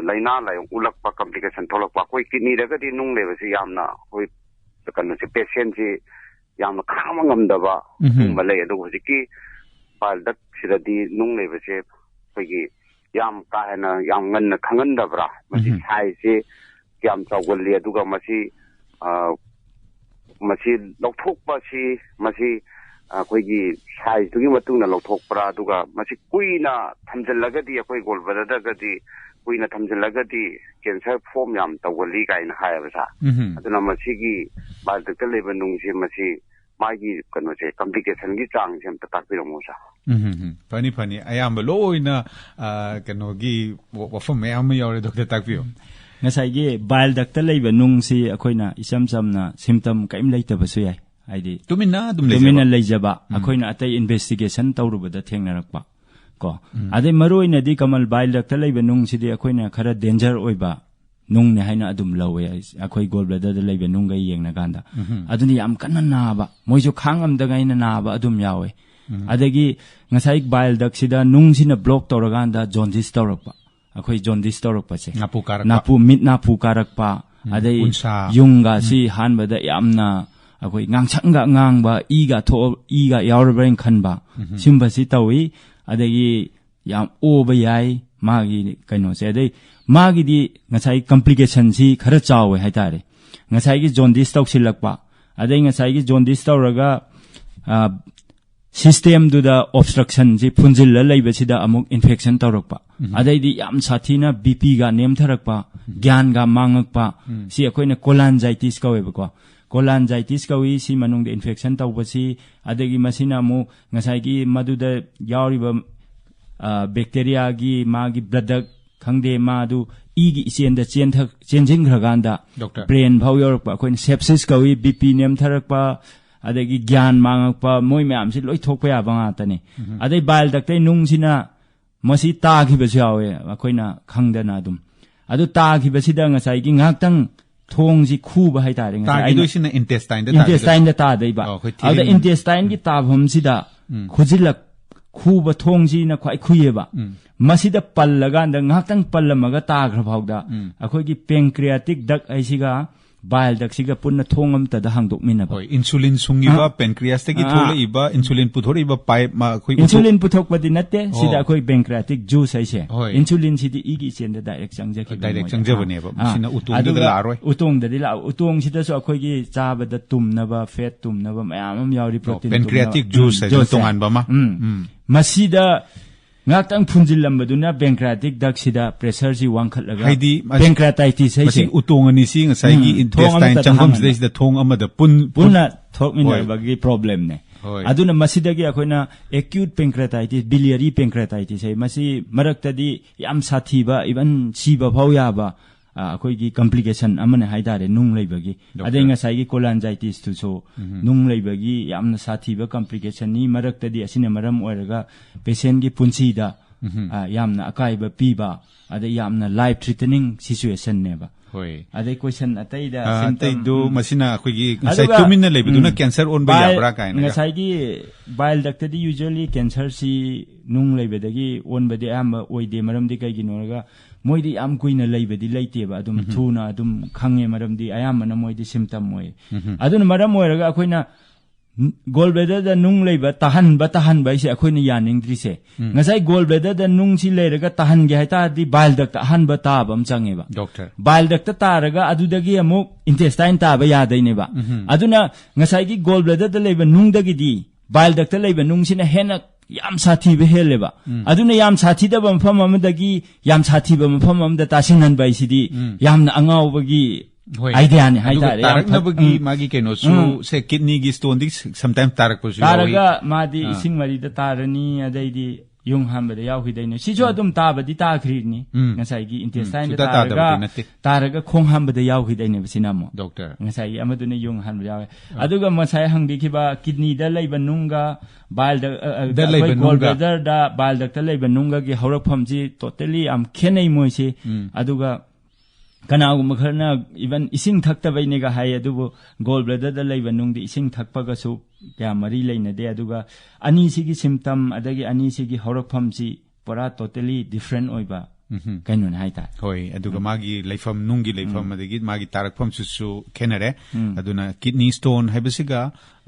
ꯂꯥꯏꯅꯥ ꯂꯥꯏꯌꯣꯡ ꯎꯠꯂꯛꯄ, complication ꯊꯣꯛꯂꯛꯄ, ꯑꯩꯈꯣꯏ kidney ꯗꯒꯗꯤ ꯅꯨꯡ ꯂꯩꯕꯁꯤ ꯌꯥꯝꯅ ꯑꯩꯈꯣꯏ ꯀꯩꯅꯣꯁꯦ, patient ꯁꯤ ꯌꯥꯝꯅ ꯈꯥꯡꯕ ꯉꯝꯗꯕ ꯑꯗꯨꯒꯨꯝꯕ ꯂꯩ꯫ ꯑꯗꯨꯒ ꯍꯧꯖꯤꯛꯀꯤ bile duct ꯁꯤꯗꯗꯤ ꯅꯨꯡ ꯂꯩꯕꯁꯦ ꯑꯩꯈꯣꯏꯒꯤ ꯌꯥꯝ ꯀꯥ ꯍꯦꯟꯅ ꯌꯥꯝ ꯉꯟꯅ ꯈꯪꯍꯟꯗꯕ꯭ꯔꯥ? ꯃꯁꯤ size ꯁꯤ ꯀꯌꯥꯝ ꯆꯥꯎꯒꯜꯂꯤ, ꯑꯗꯨꯒ ꯃꯁꯤ, ꯑ, ꯃꯁꯤ ꯂꯧꯊꯣꯛꯄꯁꯤ, ꯃꯁꯤ ꯑꯩꯈꯣꯏꯒꯤ size ꯇꯨꯒꯤ ꯃꯇꯨꯡ ꯏꯟꯅ ꯂꯧꯊꯣꯛꯄ꯭ꯔꯥ, ꯑꯗꯨꯒ ꯃꯁꯤ ꯀꯨꯏꯅ ꯊꯝꯖꯤꯜꯂꯒꯗꯤ, ꯑꯩꯈꯣꯏ gall bladder ꯗꯒꯗꯤ ꯀꯨꯏꯅ ꯊꯝꯖꯤꯜꯂꯒꯗꯤ cancer form ꯌꯥꯝ ꯇꯧꯒꯜꯂꯤ ꯀꯥꯏꯅ ꯍꯥꯏꯌꯦꯕ, ꯁꯥꯔ꯫ ꯑꯗꯨꯅ ꯃꯁꯤꯒꯤ bile duct ꯇ ꯂꯩꯕ ꯅꯨꯡꯁꯦ ꯃꯁꯤ ꯃꯥꯒꯤ ꯀꯩꯅꯣꯁꯦ, complication ꯒꯤ ꯆꯥꯡꯁꯦ ꯑꯝꯇ ꯇꯥꯛꯄꯤꯔꯝꯃꯣ, ꯁꯥꯔ꯫ ꯎꯝ, ꯎꯝ, ꯎꯝ꯫ ꯐꯅꯤ, ꯐꯅꯤ꯫ ꯑꯌꯥꯝꯕ ꯂꯣꯏꯅ, ꯑ, ꯀꯩꯅꯣꯒꯤ ꯋꯥ-, ꯋꯥꯐꯝ ꯃꯌꯥꯝ ꯑꯃ ꯌꯥꯎꯔꯦ, ꯗꯣꯛꯇꯔ, ꯇꯥꯛꯄꯤꯌꯨ꯫ ꯉꯁꯥꯏꯒꯤ bile duct ꯇ ꯂꯩꯕ ꯅꯨꯡꯁꯤ ꯑꯩꯈꯣꯏꯅ ꯏꯆꯝ ꯆꯝꯅ symptom ꯀꯔꯤꯝ ꯂꯩꯇꯕꯁꯨ ꯌꯥꯏ, ꯍꯥꯏꯗꯤ ꯇꯨꯃꯤꯟꯅ ꯑꯗꯨꯝ ꯇꯨꯃꯤꯟꯅ ꯂꯩꯖꯕ꯫ ꯂꯩꯖꯕ, ꯑꯩꯈꯣꯏꯅ ꯑꯇꯩ investigation ꯇꯧꯔꯨꯕꯗ ꯊꯦꯡꯅꯔꯛꯄ ꯀꯣ꯫ ꯑꯗꯩ ꯃꯔꯨ ꯑꯣꯏꯅꯗꯤ common bile duct ꯇ ꯂꯩꯕ ꯅꯨꯡꯁꯤꯗꯤ ꯑꯩꯈꯣꯏꯅ ꯈꯔ danger ꯑꯣꯏꯕ ꯅꯨꯡꯅꯦ ꯍꯥꯏꯅ ꯑꯗꯨꯝ ꯂꯧꯋꯦ꯫ ꯑꯩꯈꯣꯏ gall bladderꯗ ꯂꯩꯕ ꯅꯨꯡꯒ ꯌꯦꯡꯅꯀꯥꯟꯗ꯫ ꯑꯗꯨꯅ ꯌꯥꯝ ꯀꯟꯅ ꯅꯥꯕ, ꯃꯣꯏꯁꯨ ꯈꯥꯡꯉꯝꯗꯉꯩꯅ ꯅꯥꯕ ꯑꯗꯨꯝ ꯌꯥꯎꯋꯦ꯫ ꯑꯗꯒꯤ ꯉꯁꯥꯏ bile ductꯁꯤꯗ ꯅꯨꯡꯁꯤꯅ block ꯇꯧꯔꯀꯥꯟꯗ jaundice ꯇꯧꯔꯛꯄ, ꯑꯩꯈꯣꯏ jaundice ꯇꯧꯔꯛꯄꯁꯦ꯫ ꯅꯥꯄꯨ ꯀꯥꯔꯛꯄ꯫ ꯅꯥꯄꯨ, ꯃꯤꯠ ꯅꯥꯄꯨ ꯀꯥꯔꯛꯄ, ꯑꯗꯩ ꯎꯟꯁꯥ꯫ ꯌꯨꯡꯒꯁꯤ ꯍꯥꯟꯕꯗ ꯌꯥꯝꯅ ꯑꯩꯈꯣꯏ ꯉꯥꯡꯁꯪꯒ ꯉꯥꯡꯕ, ꯏꯒ ꯊꯣꯛ-, ꯏꯒ ꯌꯥꯎꯔꯕ꯭ꯔꯥ ꯍꯥꯏꯅ ꯈꯟꯕ, ꯁꯤꯝꯕꯁꯤ ꯇꯧꯏ꯫ ꯑꯗꯒꯤ ꯌꯥꯝ ꯑꯣꯕ ꯌꯥꯏ ꯃꯥꯒꯤ ꯀꯩꯅꯣꯁꯦ꯫ ꯑꯗꯩ ꯃꯥꯒꯤꯗꯤ ꯉꯁꯥꯏ complicationꯁꯤ ꯈꯔ ꯆꯥꯎꯋꯦ ꯍꯥꯏꯇꯥꯔꯦ꯫ ꯉꯁꯥꯏꯒꯤ jaundice ꯇꯧꯁꯤꯜꯂꯛꯄ, ꯑꯗꯩ ꯉꯁꯥꯏꯒꯤ jaundice ꯇꯧꯔꯒ, ꯑ, systemꯗꯨꯗ obstructionꯁꯤ ꯐꯨꯟꯖꯤꯜꯂ ꯂꯩꯕꯁꯤꯗ ꯑꯃꯨꯛ infection ꯇꯧꯔꯛꯄ, ꯑꯗꯩꯗꯤ ꯌꯥꯝ ꯁꯥꯊꯤꯅ BPꯒ ꯅꯦꯝꯊꯔꯛꯄ, ꯒ꯭ꯌꯥꯟꯒ ꯃꯥꯡꯉꯛꯄ, ꯁꯤ ꯑꯩꯈꯣꯏꯅ cholangitis ꯀꯧꯋꯦꯕꯀꯣ꯫ Cholangitis ꯀꯧꯏ꯫ ꯁꯤ ꯃꯅꯨꯡꯗ infection ꯇꯧꯕꯁꯤ, ꯑꯗꯒꯤ ꯃꯁꯤꯅ ꯑꯃꯨꯛ ꯉꯁꯥꯏꯒꯤ ꯃꯗꯨꯗ ꯌꯥꯎꯔꯤꯕ, ꯑ, bacteriaꯒꯤ ꯃꯥꯒꯤ blood duct ꯈꯪꯗꯦ, ꯃꯥꯗꯨ ꯏꯒꯤ ꯏꯆꯦꯟꯗ ꯆꯦꯟꯊ-, ꯆꯦꯟꯁꯤꯟꯈ꯭ꯔꯀꯥꯟꯗ ꯗꯣꯛꯇꯔ꯫ Brain ꯐꯥꯎ ꯌꯧꯔꯛꯄ, ꯑꯩꯈꯣꯏꯅ sepsis ꯀꯧꯏ, BP ꯅꯦꯝꯊꯔꯛꯄ, ꯑꯗꯒꯤ ꯒ꯭ꯌꯥꯟ ꯃꯥꯡꯉꯛꯄ, ꯃꯣꯏ ꯃꯌꯥꯝꯁꯤ ꯂꯣꯏ ꯊꯣꯛꯄ ꯌꯥꯕ ꯉꯥꯛꯇꯅꯤ꯫ ꯑꯗꯩ bile ductꯇꯩ ꯅꯨꯡꯁꯤꯅ ꯃꯁꯤ ꯇꯥꯈꯤꯕꯁꯨ ꯌꯥꯎꯋꯦ, ꯑꯩꯈꯣꯏꯅ ꯈꯪꯗꯅ ꯑꯗꯨꯝ꯫ ꯑꯗꯨ ꯇꯥꯈꯤꯕꯁꯤꯗ ꯉꯁꯥꯏꯒꯤ ꯉꯥꯏꯍꯥꯛꯇꯪ ꯊꯣꯡꯁꯤ ꯈꯨꯕ ꯍꯥꯏꯇꯥꯔꯦ꯫ ꯉꯁꯥꯏ ꯑꯩꯅ ꯇꯥꯈꯤꯗꯣꯏꯁꯤꯅ intestineꯗ ꯇꯥꯈꯤꯗꯣꯏꯁꯦ꯫ Intestineꯗ ꯇꯥꯗꯣꯏꯕ꯫ ꯑꯣ, ꯑꯩꯈꯣꯏ ꯑꯗꯨꯗ ꯊꯤꯔꯤꯟ꯫ Intestineꯒꯤ ꯇꯥꯐꯝꯁꯤꯗ ꯎꯝ꯫ ꯈꯨꯖꯤꯜꯂꯛ ꯈꯨꯕ ꯊꯣꯡꯁꯤꯅ ꯈ꯭ꯋꯥꯏ ꯈꯨꯏꯌꯦꯕ꯫ ꯎꯝ꯫ ꯃꯁꯤꯗ ꯄꯜꯂꯀꯥꯟꯗ ꯉꯥꯏꯍꯥꯛꯇꯪ ꯄꯜꯂꯝꯃꯒ ꯇꯥꯈ꯭ꯔ ꯐꯥꯎꯗ ꯎꯝ꯫ ꯑꯩꯈꯣꯏꯒꯤ pancreatic duct ꯍꯥꯏꯁꯤꯒ bile ductꯁꯤꯒ ꯄꯨꯟꯅ ꯊꯣꯡ ꯑꯃꯇꯗ ꯍꯥꯡꯗꯣꯛꯃꯤꯟꯅꯕ꯫ ꯍꯣꯏ, insulin ꯁꯨꯡꯉꯤꯕ ꯑꯥ꯫ Pancreasꯇꯒꯤ ꯑꯥ꯫ ꯊꯣꯛꯂꯛꯏꯕ, insulin ꯄꯨꯊꯣꯔꯛꯏꯕ pipe ꯃ-, ꯑꯩꯈꯣꯏ ꯎꯇꯣ-, Insulin ꯄꯨꯊꯣꯛꯄꯗꯤ ꯅꯠꯇꯦ, ꯁꯤꯗ ꯑꯣ꯫ ꯑꯩꯈꯣꯏ pancreatic juice ꯍꯥꯏꯁꯦ꯫ ꯍꯣꯏ꯫ Insulinꯁꯤꯗꯤ ꯏꯒꯤ ꯏꯆꯦꯟꯗ direct ꯆꯪꯖꯈꯤꯕ direct ꯃꯣꯏꯗ꯫ ꯆꯪꯖꯕꯅꯦꯕ꯫ ꯑꯥ꯫ ꯃꯁꯤꯅ ꯎꯇꯣꯡꯗꯨꯗ ꯑꯗꯨꯒ ꯂꯥꯛꯑꯔꯣꯏ꯫ ꯎꯇꯣꯡꯗꯗꯤ ꯂꯥꯛ-, ꯎꯇꯣꯡꯁꯤꯗꯁꯨ ꯑꯩꯈꯣꯏꯒꯤ ꯆꯥꯕꯗ ꯇꯨꯝꯅꯕ, fat ꯇꯨꯝꯅꯕ ꯃꯌꯥꯝ ꯑꯃ ꯌꯥꯎꯔꯤ, ꯑꯣ, protein pancreatic ꯇꯨꯝꯅꯕ꯫ Juice ꯎꯝ, ꯍꯥꯏꯗꯅ juice ꯍꯥꯏ-, ꯇꯣꯉꯥꯟꯕ ꯑꯃ꯫ ꯎꯝ꯫ ꯎꯝ꯫ ꯃꯁꯤꯗ ꯉꯥꯏꯍꯥꯛꯇꯪ ꯐꯨꯟꯖꯤꯜꯂꯝꯕꯗꯨꯅ pancreatic ductꯁꯤꯗ pressureꯁꯤ ꯋꯥꯡꯈꯠꯂꯒ ꯍꯥꯏꯗꯤ ꯃꯁꯤ pancreatitis ꯍꯥꯏꯁꯦ꯫ ꯃꯁꯤ ꯎꯇꯣꯡ ꯑꯅꯤꯁꯤ ꯉꯁꯥꯏꯒꯤ ꯎꯝ, ꯊꯣꯡ intestine ꯑꯃꯈꯛꯇ ꯆꯪꯐꯝꯁꯤꯗꯩꯁꯤꯗ ꯊꯣꯡ ꯑꯃꯗ ꯄꯨꯟ-, ꯄꯨꯟꯅ ꯄꯨꯟ-, ꯊꯣꯛꯃꯤꯟꯅꯕꯒꯤ problemꯅꯦ꯫ ꯍꯣꯏ꯫ ꯑꯗꯨꯅ ꯃꯁꯤꯗꯒꯤ ꯑꯩꯈꯣꯏꯅ acute pancreatitis, biliary pancreatitis ꯍꯥꯏ, ꯃꯁꯤ ꯃꯔꯛꯇꯗꯤ ꯌꯥꯝ ꯁꯥꯊꯤꯕ, even ꯁꯤꯕ ꯐꯥꯎ ꯌꯥꯕ, ꯑ, ꯑꯩꯈꯣꯏꯒꯤ complication ꯑꯃꯅꯦ ꯍꯥꯏꯇꯥꯔꯦ, ꯅꯨꯡ ꯂꯩꯕꯒꯤ꯫ ꯗꯣꯛꯇꯔ꯫ ꯑꯗꯩ ꯉꯁꯥꯏꯒꯤ cholangitisꯇꯨꯁꯨ ꯎꯝ꯫ ꯅꯨꯡ ꯂꯩꯕꯒꯤ ꯌꯥꯝꯅ ꯁꯥꯊꯤꯕ complicationꯅꯤ꯫ ꯃꯔꯛꯇꯗꯤ ꯑꯁꯤꯅ ꯃꯔꯝ ꯑꯣꯏꯔꯒ patientꯀꯤ ꯄꯨꯟꯁꯤꯗ ꯎꯝ꯫ ꯑ, ꯌꯥꯝꯅ ꯑꯀꯥꯏꯕ ꯄꯤꯕ, ꯑꯗꯩ ꯌꯥꯝꯅ life threatening situationꯅꯦꯕ꯫ ꯍꯣꯏ꯫ ꯑꯗꯩ question ꯑꯇꯩꯗ ꯑ, symptom, ꯑꯇꯩꯗꯨ ꯎꯝ꯫ ꯃꯁꯤꯅ ꯑꯩꯈꯣꯏꯒꯤ ꯉꯁꯥꯏ ꯑꯗꯨꯒ, ꯇꯨꯃꯤꯟꯅ ꯂꯩꯕꯗꯨꯅ ꯎꯝ, cancer ꯑꯣꯟꯕ bile-, ꯌꯥꯕ꯭ꯔꯥ ꯀꯥꯏꯅꯒ꯫ ꯉꯁꯥꯏꯒꯤ bile ductꯇꯗꯤ usually cancerꯁꯤ ꯅꯨꯡ ꯂꯩꯕꯗꯒꯤ ꯑꯣꯟꯕꯗꯤ ꯑꯌꯥꯝꯕ ꯑꯣꯏꯗꯦ꯫ ꯃꯔꯝꯗꯤ ꯀꯩꯒꯤꯅꯣ ꯍꯥꯏꯔꯒ ꯃꯣꯏꯗꯤ ꯌꯥꯝ ꯀꯨꯏꯅ ꯂꯩꯕꯗꯤ ꯂꯩꯇꯦꯕ, ꯑꯗꯨꯝ ꯊꯨꯅ ꯑꯗꯨꯝ ꯈꯪꯉꯦ, ꯃꯔꯝꯗꯤ ꯑꯌꯥꯝꯕꯅ ꯃꯣꯏꯗꯤ symptom ꯑꯣꯏ꯫ ꯑꯗꯨꯅ ꯃꯔꯝ ꯑꯣꯏꯔꯒ ꯑꯩꯈꯣꯏꯅ gallbladderꯗ ꯅꯨꯡ ꯂꯩꯕ ꯇꯥꯍꯟꯕ, ꯇꯥꯍꯟꯕ ꯍꯥꯏꯁꯦ ꯑꯩꯈꯣꯏꯅ ꯌꯥꯅꯤꯡꯗ꯭ꯔꯤꯁꯦ꯫ ꯉꯁꯥꯏ gallbladderꯗ ꯅꯨꯡꯁꯤ ꯂꯩꯔꯒ ꯇꯥꯍꯟꯒꯦ ꯍꯥꯏꯇꯥꯔꯗꯤ bile duct ꯑꯍꯥꯟꯕ ꯇꯥꯕ ꯑꯃ ꯆꯪꯉꯦꯕ꯫ Doctor꯫ Bile ductꯇ ꯇꯥꯔꯒ ꯑꯗꯨꯗꯒꯤ ꯑꯃꯨꯛ intestine ꯇꯥꯕ ꯌꯥꯗꯣꯏꯅꯦꯕ꯫ ꯑꯗꯨꯅ ꯉꯁꯥꯏꯒꯤ gallbladderꯗ ꯂꯩꯕ ꯅꯨꯡꯗꯒꯤꯗꯤ bile ductꯇ ꯂꯩꯕ ꯅꯨꯡꯁꯤꯅ ꯍꯦꯟꯅ ꯌꯥꯝ ꯁꯥꯊꯤꯕ ꯍꯦꯜꯂꯦꯕ꯫ ꯑꯗꯨꯅ ꯌꯥꯝ ꯁꯥꯊꯤꯗꯕ ꯃꯐꯝ ꯑꯃꯗꯒꯤ ꯌꯥꯝ ꯁꯥꯊꯤꯕ ꯃꯐꯝ ꯑꯃꯗ ꯇꯥꯁꯤꯟꯍꯟꯕ ꯍꯥꯏꯁꯤꯗꯤ ꯌꯥꯝꯅ ꯑꯉꯥꯎꯕꯒꯤ ꯍꯣꯏ꯫ ideaꯅꯦ ꯑꯗꯨꯒ ꯍꯥꯏꯇꯥꯔꯦ꯫ ꯌꯥꯝ ꯐꯠ-, ꯇꯥꯔꯛꯅꯕꯒꯤ ꯎꯝ꯫ ꯃꯥꯒꯤ ꯀꯩꯅꯣꯁꯨ ꯎꯝ꯫ ꯁꯦ kidneyꯒꯤ stoneꯗꯤ sometimes ꯇꯥꯔꯛꯄꯁꯨ ꯌꯥꯎꯏ꯫ ꯇꯥꯔꯒ ꯃꯥꯗꯤ ꯑꯥ꯫ ꯏꯁꯤꯡ ꯃꯔꯤꯗ ꯇꯥꯔꯅꯤ, ꯑꯗꯩꯗꯤ ꯌꯨꯡ ꯍꯥꯟꯕꯗ ꯌꯥꯎꯈꯤꯗꯣꯏꯅꯦ꯫ ꯁꯤꯁꯨ ꯑꯗꯨꯝ ꯇꯥꯕꯗꯤ ꯇꯥꯈ꯭ꯔꯤꯅꯤ꯫ ꯎꯝ꯫ ꯉꯁꯥꯏꯒꯤ ꯎꯝ, intestineꯗ ꯁꯨꯡꯇꯥ ꯇꯥꯔꯒ, ꯇꯥꯗꯕꯗꯤ ꯅꯠꯇꯦ꯫ ꯇꯥꯔꯒ ꯈꯣꯡ ꯍꯥꯝꯕꯗ ꯌꯥꯎꯈꯤꯗꯣꯏꯅꯦꯕ ꯁꯤꯅ ꯑꯃꯨꯛ꯫ Doctor꯫ ꯉꯁꯥꯏꯒꯤ ꯑꯃꯗꯨꯅ ꯌꯨꯡ ꯍꯥꯟꯕ ꯌꯥꯎꯋꯦ꯫ ꯑꯗꯨꯒ ꯉꯁꯥꯏ ꯍꯪꯕꯤꯈꯤꯕ kidneyꯗ ꯂꯩꯕ ꯅꯨꯡꯒ bile duct, ꯑ, ꯑ, ꯗ ꯂꯩꯕ ꯑꯩꯈꯣꯏ ꯅꯨꯡꯒ꯫ gallbladderꯗ bile ductꯇ ꯂꯩꯕ ꯅꯨꯡꯒꯒꯤ ꯍꯧꯔꯛꯐꯝꯁꯤ totally ꯌꯥꯝ ꯈꯦꯠꯅꯩ ꯃꯣꯏꯁꯤ꯫ ꯎꯝ꯫ ꯑꯗꯨꯒ ꯀꯅꯥꯒꯨꯝꯕ ꯈꯔꯅ even ꯏꯁꯤꯡ ꯊꯛꯇꯕꯩꯅꯦꯒ ꯍꯥꯏ, ꯑꯗꯨꯕꯨ gallbladderꯗ ꯂꯩꯕ ꯅꯨꯡꯗꯤ ꯏꯁꯤꯡ ꯊꯛꯄꯒꯁꯨ ꯀꯌꯥ ꯃꯔꯤ ꯂꯩꯅꯗꯦ꯫ ꯑꯗꯨꯒ ꯑꯅꯤꯁꯤꯒꯤ symptom ꯑꯗꯒꯤ ꯑꯅꯤꯁꯤꯒꯤ ꯍꯧꯔꯛꯐꯝꯁꯤ ꯄꯨꯔꯥ totally different ꯑꯣꯏꯕ ꯎꯝꯍꯨꯝ꯫ ꯀꯩꯅꯣꯅꯦ ꯍꯥꯏꯇꯥꯔꯦ꯫ ꯍꯣꯏ, ꯑꯗꯨꯒ ꯃꯥꯒꯤ ꯂꯩꯐꯝ, ꯅꯨꯡꯒꯤ ꯂꯩꯐꯝ, ꯑꯗꯒꯤ ꯃꯥꯒꯤ ꯇꯥꯔꯛꯐꯝꯁꯤꯁꯨ ꯈꯦꯠꯅꯔꯦ꯫ ꯎꯝ꯫ ꯑꯗꯨꯅ kidney stone ꯍꯥꯏꯕꯁꯤꯒ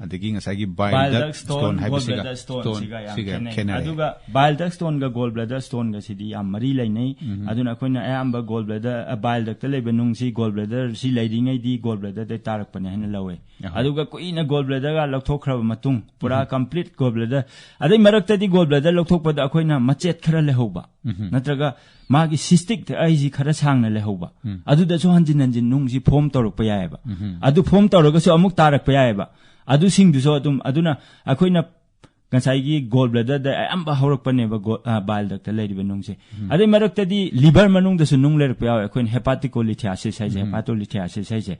ꯑꯗꯒꯤ ꯉꯁꯥꯏꯒꯤ bile Bile duct duct stone, stone ꯍꯥꯏꯕꯁꯤꯒ, gallbladder stone stone ꯁꯤꯒ ꯌꯥꯝ ꯁꯤꯒ ꯈꯦꯠꯅꯩ꯫ ꯈꯦꯠꯅꯔꯦ꯫ ꯑꯗꯨꯒ bile duct stoneꯒ gallbladder stoneꯒ ꯁꯤꯗꯤ ꯌꯥꯝ ꯃꯔꯤ ꯂꯩꯅꯩ꯫ ꯑꯗꯨꯅ ꯑꯩꯈꯣꯏꯅ ꯑꯌꯥꯝꯕ gallbladder, ꯑ, bile ductꯇ ꯂꯩꯕ ꯅꯨꯡꯁꯤ gallbladder ꯁꯤ ꯂꯩꯔꯤꯉꯩꯗꯤ gallbladderꯗ ꯇꯥꯔꯛꯄꯅꯦ ꯍꯥꯏꯅ ꯂꯧꯋꯦ꯫ ꯑꯍꯣꯏ꯫ ꯑꯗꯨꯒ ꯀꯨꯏꯅ gallbladderꯒ ꯂꯧꯊꯣꯛꯈ꯭ꯔꯕ ꯃꯇꯨꯡ ꯄꯨꯔꯥ complete gallbladder, ꯑꯗꯩ ꯃꯔꯛꯇꯗꯤ gallbladder ꯂꯧꯊꯣꯛꯄꯗ ꯑꯩꯈꯣꯏꯅ ꯃꯆꯦꯠ ꯈꯔ ꯂꯩꯍꯧꯕ, ꯅꯠꯇ꯭ꯔꯒ ꯃꯥꯒꯤ cystic ꯑꯩꯁꯤ ꯈꯔ ꯁꯥꯡꯅ ꯂꯩꯍꯧꯕ, ꯑꯗꯨꯗꯁꯨ ꯍꯟꯖꯤꯟ ꯍꯟꯖꯤꯟ ꯅꯨꯡꯁꯤ form ꯇꯧꯔꯛꯄ ꯌꯥꯏꯑꯕ꯫ ꯑꯗꯨ form ꯇꯧꯔꯒꯁꯨ ꯑꯃꯨꯛ ꯇꯥꯔꯛꯄ ꯌꯥꯏꯑꯕ꯫ ꯑꯗꯨꯁꯤꯡꯗꯨꯁꯨ ꯑꯗꯨꯝ, ꯑꯗꯨꯅ ꯑꯩꯈꯣꯏꯅ ꯉꯁꯥꯏꯒꯤ gallbladderꯗ ꯑꯌꯥꯝꯕ ꯍꯧꯔꯛꯄꯅꯦꯕ, ꯒꯣ-, ꯑ, bile ductꯇ ꯂꯩꯔꯤꯕ ꯅꯨꯡꯁꯦ꯫ ꯑꯗꯩ ꯃꯔꯛꯇꯗꯤ liver ꯃꯅꯨꯡꯗꯁꯨ ꯅꯨꯡ ꯂꯩꯔꯛꯄ ꯌꯥꯎꯋꯦ, ꯑꯩꯈꯣꯏꯅ hepatolithiasis ꯍꯥꯏꯁꯦ, hepatolithiasis ꯍꯥꯏꯁꯦ꯫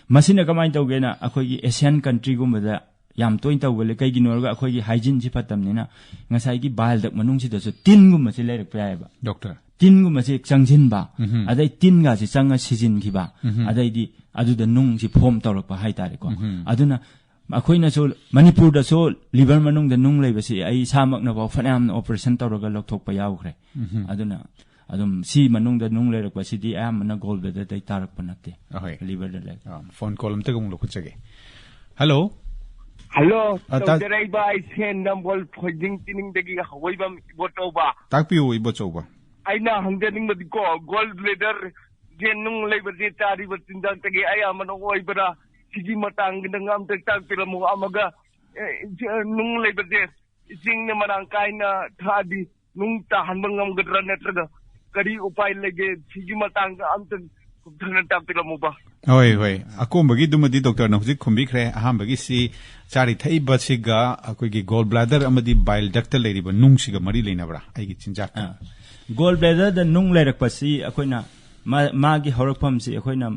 ꯃꯁꯤꯅ ꯀꯃꯥꯏꯅ ꯇꯧꯒꯦꯅ, ꯑꯩꯈꯣꯏꯒꯤ Asian countryꯒꯨꯝꯕꯗ ꯌꯥꯝ ꯇꯣꯏꯅ ꯇꯧꯒꯜꯂꯦ꯫ ꯀꯩꯒꯤꯅꯣ ꯍꯥꯏꯔꯒ ꯑꯩꯈꯣꯏꯒꯤ hygiene ꯁꯤ ꯐꯠꯇꯕꯅꯤꯅ ꯉꯁꯥꯏꯒꯤ bile duct ꯃꯅꯨꯡꯁꯤꯗꯁꯨ ꯇꯤꯟꯒꯨꯝꯕꯁꯤ ꯂꯩꯔꯛꯄ ꯌꯥꯏꯑꯕ꯫ ꯗꯣꯛꯇꯔ꯫ ꯇꯤꯟꯒꯨꯝꯕꯁꯤ ꯆꯪꯁꯤꯟꯕ, ꯎꯝꯍꯨꯝ꯫ ꯑꯗꯩ ꯇꯤꯟꯒꯁꯤ ꯆꯪꯉ ꯁꯤꯖꯤꯟꯈꯤꯕ, ꯎꯝꯍꯨꯝ꯫ ꯑꯗꯩꯗꯤ ꯑꯗꯨꯗ ꯅꯨꯡꯁꯤ form ꯇꯧꯔꯛꯄ ꯍꯥꯏꯇꯥꯔꯦꯀꯣ꯫ ꯎꯝꯍꯨꯝ꯫ ꯑꯗꯨꯅ ꯑꯩꯈꯣꯏꯅꯁꯨ ꯃꯅꯤꯄꯨꯔꯗꯁꯨ liver ꯃꯅꯨꯡꯗ ꯅꯨꯡ ꯂꯩꯕꯁꯤ ꯑꯩ ꯏꯁꯥꯃꯛꯅꯐꯥꯎ ꯐꯅꯌꯥꯝꯅ operation ꯇꯧꯔꯒ ꯂꯧꯊꯣꯛꯄ ꯌꯥꯎꯈ꯭ꯔꯦ꯫ ꯎꯝꯍꯨꯝ꯫ ꯑꯗꯨꯅ ꯑꯗꯨꯝ ꯁꯤ ꯃꯅꯨꯡꯗ ꯅꯨꯡ ꯂꯩꯔꯛꯄꯁꯤꯗꯤ ꯑꯌꯥꯝꯕꯅ gall bladder ꯗꯩ ꯇꯥꯔꯛꯄ ꯅꯠꯇꯦ꯫ ꯑꯍꯣꯏ꯫ Liver ꯗ ꯂꯩ꯫ ꯑ, phone call ꯑꯝꯇꯒ ꯑꯃꯨꯛ ꯂꯧꯈꯠꯆꯒꯦ꯫ Hello꯫ ꯍꯜꯂꯣ꯫ ꯑ, ꯇꯥ- ꯇꯧꯖꯔꯛꯏꯕ ꯑꯩ ꯁꯦꯟ ꯅꯝꯕꯣꯜ ꯐꯣꯏꯖꯤꯡ ꯆꯤꯅꯤꯡꯗꯒꯤ ꯍꯋꯩꯕꯝ ꯏꯕꯣꯆꯧꯕ꯫ ꯇꯥꯛꯄꯤꯌꯨ, ꯏꯕꯣꯆꯧꯕ꯫ ꯑꯩꯅ ꯍꯪꯖꯅꯤꯡꯕꯗꯤꯀꯣ, gall bladder ꯁꯦ ꯅꯨꯡ ꯂꯩꯕꯁꯦ ꯆꯥꯔꯤꯕ ꯆꯤꯟꯖꯥꯛꯇꯒꯤ ꯑꯌꯥꯝꯕꯅ ꯑꯣꯏꯕ꯭ꯔꯥ? ꯁꯤꯒꯤ ꯃꯇꯥꯡꯗ ꯑꯝꯇ ꯇꯥꯛꯄꯤꯔꯝꯃꯨ꯫ ꯑꯃꯒ, ꯑꯦ, ꯅꯨꯡ ꯂꯩꯕꯁꯦ ꯏꯁꯤꯡꯅ ꯃꯔꯥꯡ ꯀꯥꯏꯅ ꯊꯛꯑꯗꯤ ꯅꯨꯡ ꯇꯥꯍꯟꯕ ꯉꯝꯒꯗ꯭ꯔꯥ, ꯅꯠꯇ꯭ꯔꯒ ꯀꯔꯤ ꯎꯄꯥꯏ ꯂꯩꯒꯦ? ꯁꯤꯒꯤ ꯃꯇꯥꯡꯗ ꯑꯝꯇ ꯀꯨꯞꯊꯅ ꯇꯥꯛꯄꯤꯔꯝꯃꯨꯕ꯫ ꯍꯣꯏ, ꯍꯣꯏ꯫ ꯑꯀꯣꯟꯕꯒꯤꯗꯨꯃꯗꯤ ꯗꯣꯛꯇꯔꯅ ꯍꯧꯖꯤꯛ ꯈꯨꯝꯕꯤꯈ꯭ꯔꯦ꯫ ꯑꯍꯥꯟꯕꯒꯤꯁꯤ ꯆꯥꯔꯤ ꯊꯛꯏꯕꯁꯤꯒ ꯑꯩꯈꯣꯏꯒꯤ gall bladder ꯑꯃꯗꯤ bile duct ꯇ ꯂꯩꯔꯤꯕ ꯅꯨꯡꯁꯤꯒ ꯃꯔꯤ ꯂꯩꯅꯕ꯭ꯔꯥ? ꯑꯩꯒꯤ ꯆꯤꯟꯖꯥꯛꯇ꯫ ꯑꯥ꯫ Gall bladder ꯗ ꯅꯨꯡ ꯂꯩꯔꯛꯄꯁꯤ ꯑꯩꯈꯣꯏꯅ ꯃꯥ-, ꯃꯥꯒꯤ ꯍꯧꯔꯛꯐꯝꯁꯤ ꯑꯩꯈꯣꯏꯅ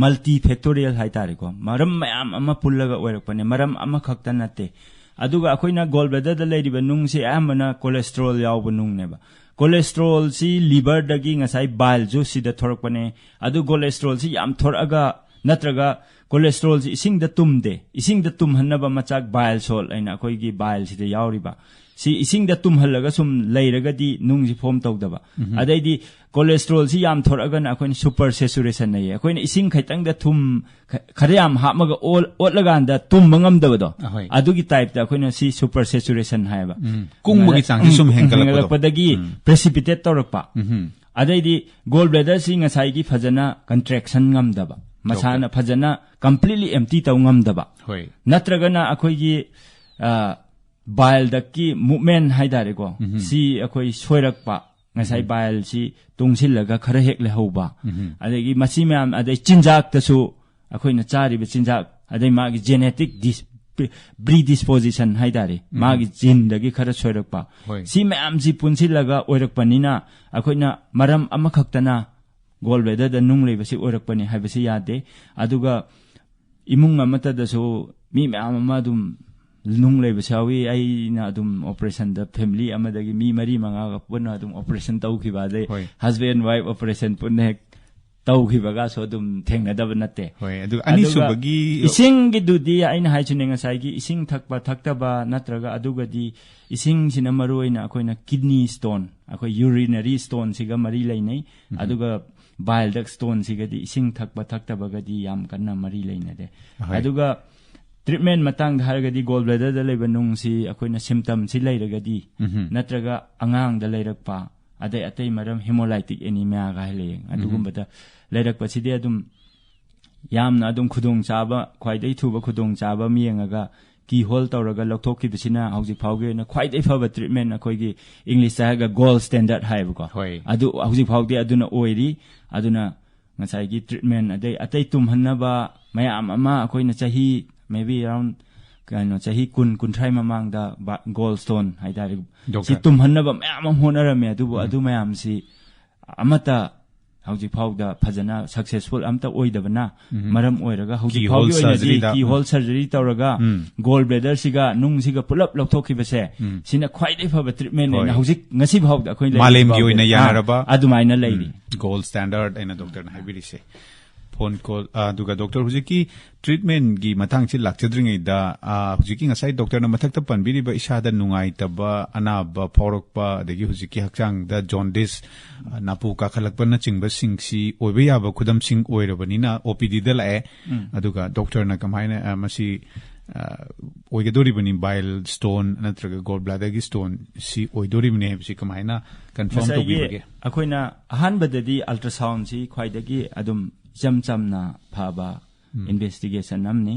multifactorial ꯍꯥꯏꯇꯥꯔꯦꯀꯣ, ꯃꯔꯝ ꯃꯌꯥꯝ ꯑꯃ ꯄꯨꯜꯂꯒ ꯑꯣꯏꯔꯛꯄꯅꯦ, ꯃꯔꯝ ꯑꯃꯈꯛꯇ ꯅꯠꯇꯦ꯫ ꯑꯗꯨꯒ ꯑꯩꯈꯣꯏꯅ gall bladder ꯗ ꯂꯩꯔꯤꯕ ꯅꯨꯡꯁꯤ ꯑꯌꯥꯝꯕꯅ cholesterol ꯌꯥꯎꯕ ꯅꯨꯡꯅꯦꯕ꯫ Cholesterol ꯁꯤ liver ꯗꯒꯤ ꯉꯁꯥꯏ bile ꯁꯨ ꯁꯤꯗ ꯊꯣꯔꯛꯄꯅꯦ꯫ ꯑꯗꯨ cholesterol ꯁꯤ ꯌꯥꯝ ꯊꯣꯔꯛꯑꯒ, ꯅꯠꯇ꯭ꯔꯒ cholesterol ꯁꯤ ꯏꯁꯤꯡꯗ ꯇꯨꯝꯗꯦ, ꯏꯁꯤꯡꯗ ꯇꯨꯝꯍꯟꯅꯕ ꯃꯆꯥꯛ bile salt ꯍꯥꯏꯅ ꯑꯩꯈꯣꯏꯒꯤ bile ꯁꯤꯗ ꯌꯥꯎꯔꯤꯕ, ꯁꯤ ꯏꯁꯤꯡꯗ ꯇꯨꯝꯍꯜꯂꯒ ꯁꯨꯝ ꯂꯩꯔꯒꯗꯤ ꯅꯨꯡꯁꯤ form ꯇꯧꯗꯕ꯫ ꯑꯗꯩꯗꯤ cholesterol ꯁꯤ ꯌꯥꯝ ꯊꯣꯔꯛꯑꯒꯅ ꯑꯩꯈꯣꯏꯅ super saturation ꯍꯥꯏꯌꯦ꯫ ꯑꯩꯈꯣꯏꯅ ꯏꯁꯤꯡ ꯈꯤꯇꯪꯗ ꯊꯨꯝ ꯈ-, ꯈꯔ ꯌꯥꯝ ꯍꯥꯞꯃꯒ ꯑꯣꯜ-, ꯑꯣꯠꯂꯀꯥꯟꯗ ꯇꯨꯝꯕ ꯉꯝꯗꯕꯗꯣ, ꯑꯍꯣꯏ꯫ ꯑꯗꯨꯒꯤ type ꯇ ꯑꯩꯈꯣꯏꯅ ꯁꯤ super saturation ꯍꯥꯏꯌꯦꯕ꯫ ꯎꯝ꯫ ꯀꯨꯡꯕꯒꯤ ꯆꯥꯡꯁꯤ ꯁꯨꯝ ꯎꯝ, ꯍꯦꯟꯒꯠꯂꯛꯄꯗꯣ꯫ ꯍꯦꯟꯒꯠꯂꯛꯄꯗꯒꯤ ꯎꯝ꯫ precipitate ꯇꯧꯔꯛꯄ꯫ ꯎꯝ꯫ ꯑꯗꯩꯗꯤ gall bladder ꯁꯤ ꯉꯁꯥꯏꯒꯤ ꯐꯖꯅ contraction ꯉꯝꯗꯕ, ꯃꯁꯥꯅ ꯐꯖꯅ completely empty ꯇꯧ ꯉꯝꯗꯕ, ꯍꯣꯏ꯫ ꯅꯠꯇ꯭ꯔꯒꯅ ꯑꯩꯈꯣꯏꯒꯤ, ꯑ, bile duct ꯀꯤ movement ꯍꯥꯏꯇꯥꯔꯦꯀꯣ, ꯎꯝ꯫ ꯁꯤ ꯑꯩꯈꯣꯏ ꯁꯣꯏꯔꯛꯄ, ꯉꯁꯥꯏ bile ꯁꯤ ꯇꯨꯡꯁꯤꯜꯂꯒ ꯈꯔ ꯍꯦꯛ ꯂꯩꯍꯧꯕ, ꯎꯝ꯫ ꯑꯗꯒꯤ ꯃꯁꯤ ꯃꯌꯥꯝ, ꯑꯗꯩ ꯆꯤꯟꯖꯥꯛꯇꯁꯨ ꯑꯩꯈꯣꯏꯅ ꯆꯥꯔꯤꯕ ꯆꯤꯟꯖꯥꯛ, ꯑꯗꯩ ꯃꯥꯒꯤ genetic dis-, pre-, predisposition ꯍꯥꯏꯇꯥꯔꯦ, ꯃꯥꯒꯤ gene ꯗꯒꯤ ꯈꯔ ꯁꯣꯏꯔꯛꯄ, ꯍꯣꯏ꯫ ꯁꯤ ꯃꯌꯥꯝꯁꯤ ꯄꯨꯟꯁꯤꯜꯂꯒ ꯑꯣꯏꯔꯛꯄꯅꯤꯅ ꯑꯩꯈꯣꯏꯅ ꯃꯔꯝ ꯑꯃꯈꯛꯇꯅ gall bladder ꯗ ꯅꯨꯡ ꯂꯩꯕꯁꯤ ꯑꯣꯏꯔꯛꯄꯅꯤ ꯍꯥꯏꯕꯁꯤ ꯌꯥꯗꯦ꯫ ꯑꯗꯨꯒ ꯏꯃꯨꯡ ꯑꯃꯠꯇꯗꯁꯨ ꯃꯤ ꯃꯌꯥꯝ ꯑꯃ ꯑꯗꯨꯝ ꯅꯨꯡ ꯂꯩꯕꯁꯨ ꯌꯥꯎꯏ꯫ ꯑꯩꯅ ꯑꯗꯨꯝ ꯑꯣꯄꯔꯦꯁꯟꯗ ꯐꯦꯃꯤꯂꯤ ꯑꯃꯗꯒꯤ ꯃꯤ ꯃꯔꯤ ꯃꯉꯥꯒ ꯄꯨꯟꯅ ꯑꯗꯨꯝ ꯑꯣꯄꯔꯦꯁꯟ ꯇꯧꯈꯤꯕ, ꯑꯗꯩ ꯍꯣꯏ꯫ ꯍꯁꯕꯦꯟ ꯋꯥꯏꯐ ꯑꯣꯄꯔꯦꯁꯟ ꯄꯨꯟꯅ ꯍꯦꯛ ꯇꯧꯈꯤꯕꯒꯁꯨ ꯑꯗꯨꯝ ꯊꯦꯡꯅꯗꯕ ꯅꯠꯇꯦ꯫ ꯍꯣꯏ, ꯑꯗꯨꯒ ꯑꯗꯨꯒ ꯑꯅꯤꯁꯨꯕꯒꯤ ꯏꯁꯤꯡꯒꯤꯗꯨꯗꯤ ꯑꯩꯅ ꯍꯥꯏꯁꯤꯅꯦ, ꯉꯁꯥꯏꯒꯤ ꯏꯁꯤꯡ ꯊꯛꯄ ꯊꯛꯇꯕ ꯅꯠꯇ꯭ꯔꯒ, ꯑꯗꯨꯒꯗꯤ ꯏꯁꯤꯡꯁꯤꯅ ꯃꯔꯨ ꯑꯣꯏꯅ ꯑꯩꯈꯣꯏꯅ ꯀꯤꯗꯅꯤ ꯁ꯭ꯇꯣꯟ, ꯑꯩꯈꯣꯏ ꯌꯨꯔꯤꯅꯔꯤ ꯁ꯭ꯇꯣꯟꯁꯤꯒ ꯃꯔꯤ ꯂꯩꯅꯩ꯫ ꯑꯗꯨꯒ ꯕꯥꯏꯜ ꯗꯛ ꯁ꯭ꯇꯣꯟꯁꯤꯒꯗꯤ ꯏꯁꯤꯡ ꯊꯛꯄ ꯊꯛꯇꯕꯒꯗꯤ ꯌꯥꯝ ꯀꯟꯅ ꯃꯔꯤ ꯂꯩꯅꯗꯦ꯫ ꯍꯣꯏ꯫ ꯑꯗꯨꯒ ꯇ꯭ꯔꯤꯠꯃꯦꯟ ꯃꯇꯥꯡꯗ ꯍꯥꯏꯔꯒꯗꯤ ꯒꯣꯜ ꯕ꯭ꯂꯦꯗꯔꯗ ꯂꯩꯕ ꯅꯨꯡꯁꯤ ꯑꯩꯈꯣꯏꯅ ꯁꯤꯝꯇꯝꯁꯤ ꯂꯩꯔꯒꯗꯤ ꯎꯝꯍꯨꯝ꯫ ꯅꯠꯇ꯭ꯔꯒ ꯑꯉꯥꯡꯗ ꯂꯩꯔꯛꯄ, ꯑꯗꯩ ꯑꯇꯩ ꯃꯔꯝ ꯍꯦꯃꯣꯂꯥꯏꯇꯤꯛ ꯑꯦꯅꯤꯃꯤꯌꯥꯒ ꯍꯥꯏ ꯂꯩꯌꯦ, ꯑꯗꯨꯒꯨꯝꯕꯗ ꯂꯩꯔꯛꯄꯁꯤꯗꯤ ꯑꯗꯨꯝ ꯌꯥꯝꯅ ꯑꯗꯨꯝ ꯈꯨꯗꯣꯡꯆꯥꯕ, ꯈ꯭ꯋꯥꯏꯗꯒꯤ ꯊꯨꯕ ꯈꯨꯗꯣꯡꯆꯥꯕ ꯑꯃ ꯌꯦꯡꯉꯒ ꯀꯤ ꯍꯣꯜ ꯇꯧꯔꯒ ꯂꯧꯊꯣꯛꯈꯤꯕꯁꯤꯅ ꯍꯧꯖꯤꯛ ꯐꯥꯎꯒꯤ ꯑꯣꯏꯅ ꯈ꯭ꯋꯥꯏꯗꯒꯤ ꯐꯕ ꯇ꯭ꯔꯤꯠꯃꯦꯟ ꯑꯩꯈꯣꯏꯒꯤ ꯏꯪꯂꯤꯁꯇ ꯍꯥꯏꯔꯒ ꯒꯣꯜ ꯁ꯭ꯇꯦꯟꯗꯔꯠ ꯍꯥꯏꯌꯦꯕꯀꯣ꯫ ꯍꯣꯏ꯫ ꯑꯗꯨ ꯍꯧꯖꯤꯛ ꯐꯥꯎꯗꯤ ꯑꯗꯨꯅ ꯑꯣꯏꯔꯤ꯫ ꯑꯗꯨꯅ ꯉꯁꯥꯏꯒꯤ ꯇ꯭ꯔꯤꯠꯃꯦꯟ ꯑꯗꯩ ꯑꯇꯩ ꯇꯨꯝꯍꯟꯅꯕ ꯃꯌꯥꯝ ꯑꯃ ꯑꯩꯈꯣꯏꯅ ꯆꯍꯤ maybe around ꯀꯩꯅꯣ ꯆꯍꯤ ꯀꯨꯟ ꯀꯨꯟꯊ꯭ꯔꯥ ꯃꯃꯥꯡꯗ ꯒꯣꯜ ꯁ꯭ꯇꯣꯟ ꯍꯥꯏꯇꯥꯔꯦ, ꯁꯤ ꯗꯣꯛꯇꯔ꯫ ꯇꯨꯝꯍꯟꯅꯕ ꯃꯌꯥꯝ ꯑꯃ ꯍꯣꯠꯅꯔꯝꯃꯦ, ꯑꯗꯨꯕꯨ ꯑꯗꯨ ꯃꯌꯥꯝꯁꯤ ꯑꯃꯠꯇ ꯍꯧꯖꯤꯛ ꯐꯥꯎꯗ ꯐꯖꯅ ꯁꯛꯁꯦꯁꯐꯨꯜ ꯑꯝꯇ ꯑꯣꯏꯗꯕꯅ ꯃꯔꯝ ꯑꯣꯏꯔꯒ ꯍꯧꯖꯤꯛ Keyhole ꯐꯥꯎꯒꯤ ꯑꯣꯏꯅꯗꯤ surgery ꯗ꯫ ꯀꯤ ꯍꯣꯜ ꯁꯔꯖꯔꯤ ꯇꯧꯔꯒ ꯎꯝ꯫ ꯒꯣꯜ ꯕ꯭ꯂꯦꯗꯔꯁꯤꯒ ꯅꯨꯡꯁꯤꯒ ꯄꯨꯂꯞ ꯂꯧꯊꯣꯛꯈꯤꯕꯁꯦ, ꯎꯝ꯫ ꯁꯤꯅ ꯈ꯭ꯋꯥꯏꯗꯒꯤ ꯐꯕ ꯇ꯭ꯔꯤꯠꯃꯦꯟ ꯑꯣꯏꯅ ꯍꯣꯏ꯫ ꯍꯧꯖꯤꯛ ꯉꯁꯤ ꯐꯥꯎꯗ ꯑꯩꯈꯣꯏ ꯂꯩꯔꯤꯕ ꯃꯥꯂꯦꯝꯒꯤ ꯐꯥꯎꯗ꯫ ꯑꯣꯏꯅ ꯑꯥ, ꯌꯥꯅꯔꯕ ꯑꯗꯨꯃꯥꯏꯅ ꯂꯩꯔꯤ꯫ ꯒꯣꯜ ꯁ꯭ꯇꯦꯟꯗꯔꯠ ꯑꯩꯅ ꯗꯣꯛꯇꯔꯅ ꯍꯥꯏꯕꯤꯔꯤꯁꯦ꯫ ꯐꯣꯟ ꯀꯣꯜ, ꯑ, ꯑꯗꯨꯒ ꯗꯣꯛꯇꯔ, ꯍꯧꯖꯤꯛꯀꯤ ꯇ꯭ꯔꯤꯠꯃꯦꯟꯒꯤ ꯃꯇꯥꯡꯁꯤ ꯂꯥꯛꯆꯗ꯭ꯔꯤꯉꯩꯗ, ꯑ, ꯍꯧꯖꯤꯛꯀꯤ ꯉꯁꯥꯏ ꯗꯣꯛꯇꯔꯅ ꯃꯊꯛꯇ ꯄꯟꯕꯤꯔꯤꯕ ꯏꯁꯥꯗ ꯅꯨꯡꯉꯥꯏꯇꯕ, ꯑꯅꯥꯕ ꯐꯥꯎꯔꯛꯄ, ꯑꯗꯒꯤ ꯍꯧꯖꯤꯛꯀꯤ ꯍꯛꯆꯥꯡꯗ ꯖꯣꯟꯗꯤꯁ, ꯑ, ꯅꯥꯄꯨ ꯀꯥꯈꯠꯂꯛꯄꯅꯆꯤꯡꯕꯁꯤꯡꯁꯤ ꯑꯣꯏꯕ ꯌꯥꯕ ꯈꯨꯗꯝꯁꯤꯡ ꯑꯣꯏꯔꯕꯅꯤꯅ ꯑꯣ ꯄꯤ ꯗꯤꯗ ꯂꯥꯛꯑꯦ꯫ ꯑꯗꯨꯒ ꯗꯣꯛꯇꯔꯅ ꯀꯃꯥꯏꯅ, ꯑ, ꯃꯁꯤ, ꯑ, ꯑꯣꯏꯒꯗꯧꯔꯤꯕꯅꯤ, ꯕꯥꯏꯜ ꯁ꯭ꯇꯣꯟ ꯅꯠꯇ꯭ꯔꯒ ꯒꯣꯜ ꯕ꯭ꯂꯥꯗꯔꯒꯤ ꯁ꯭ꯇꯣꯟ ꯁꯤ ꯑꯣꯏꯗꯣꯔꯤꯕꯅꯤ ꯍꯥꯏꯕꯁꯤ ꯀꯃꯥꯏꯅ ꯀꯟꯐꯥꯔꯝ ꯉꯁꯥꯏꯒꯤ ꯇꯧꯕꯤꯕꯒꯦ? ꯑꯩꯈꯣꯏꯅ ꯑꯍꯥꯟꯕꯗꯗꯤ ꯑꯜꯇ꯭ꯔꯥꯁꯥꯎꯟꯁꯤ ꯈ꯭ꯋꯥꯏꯗꯒꯤ ꯑꯗꯨꯝ ꯏꯆꯝ ꯆꯝꯅ ꯐꯕ ꯏꯟꯚꯦꯁꯇꯤꯒꯦꯁꯟ ꯑꯃꯅꯤ꯫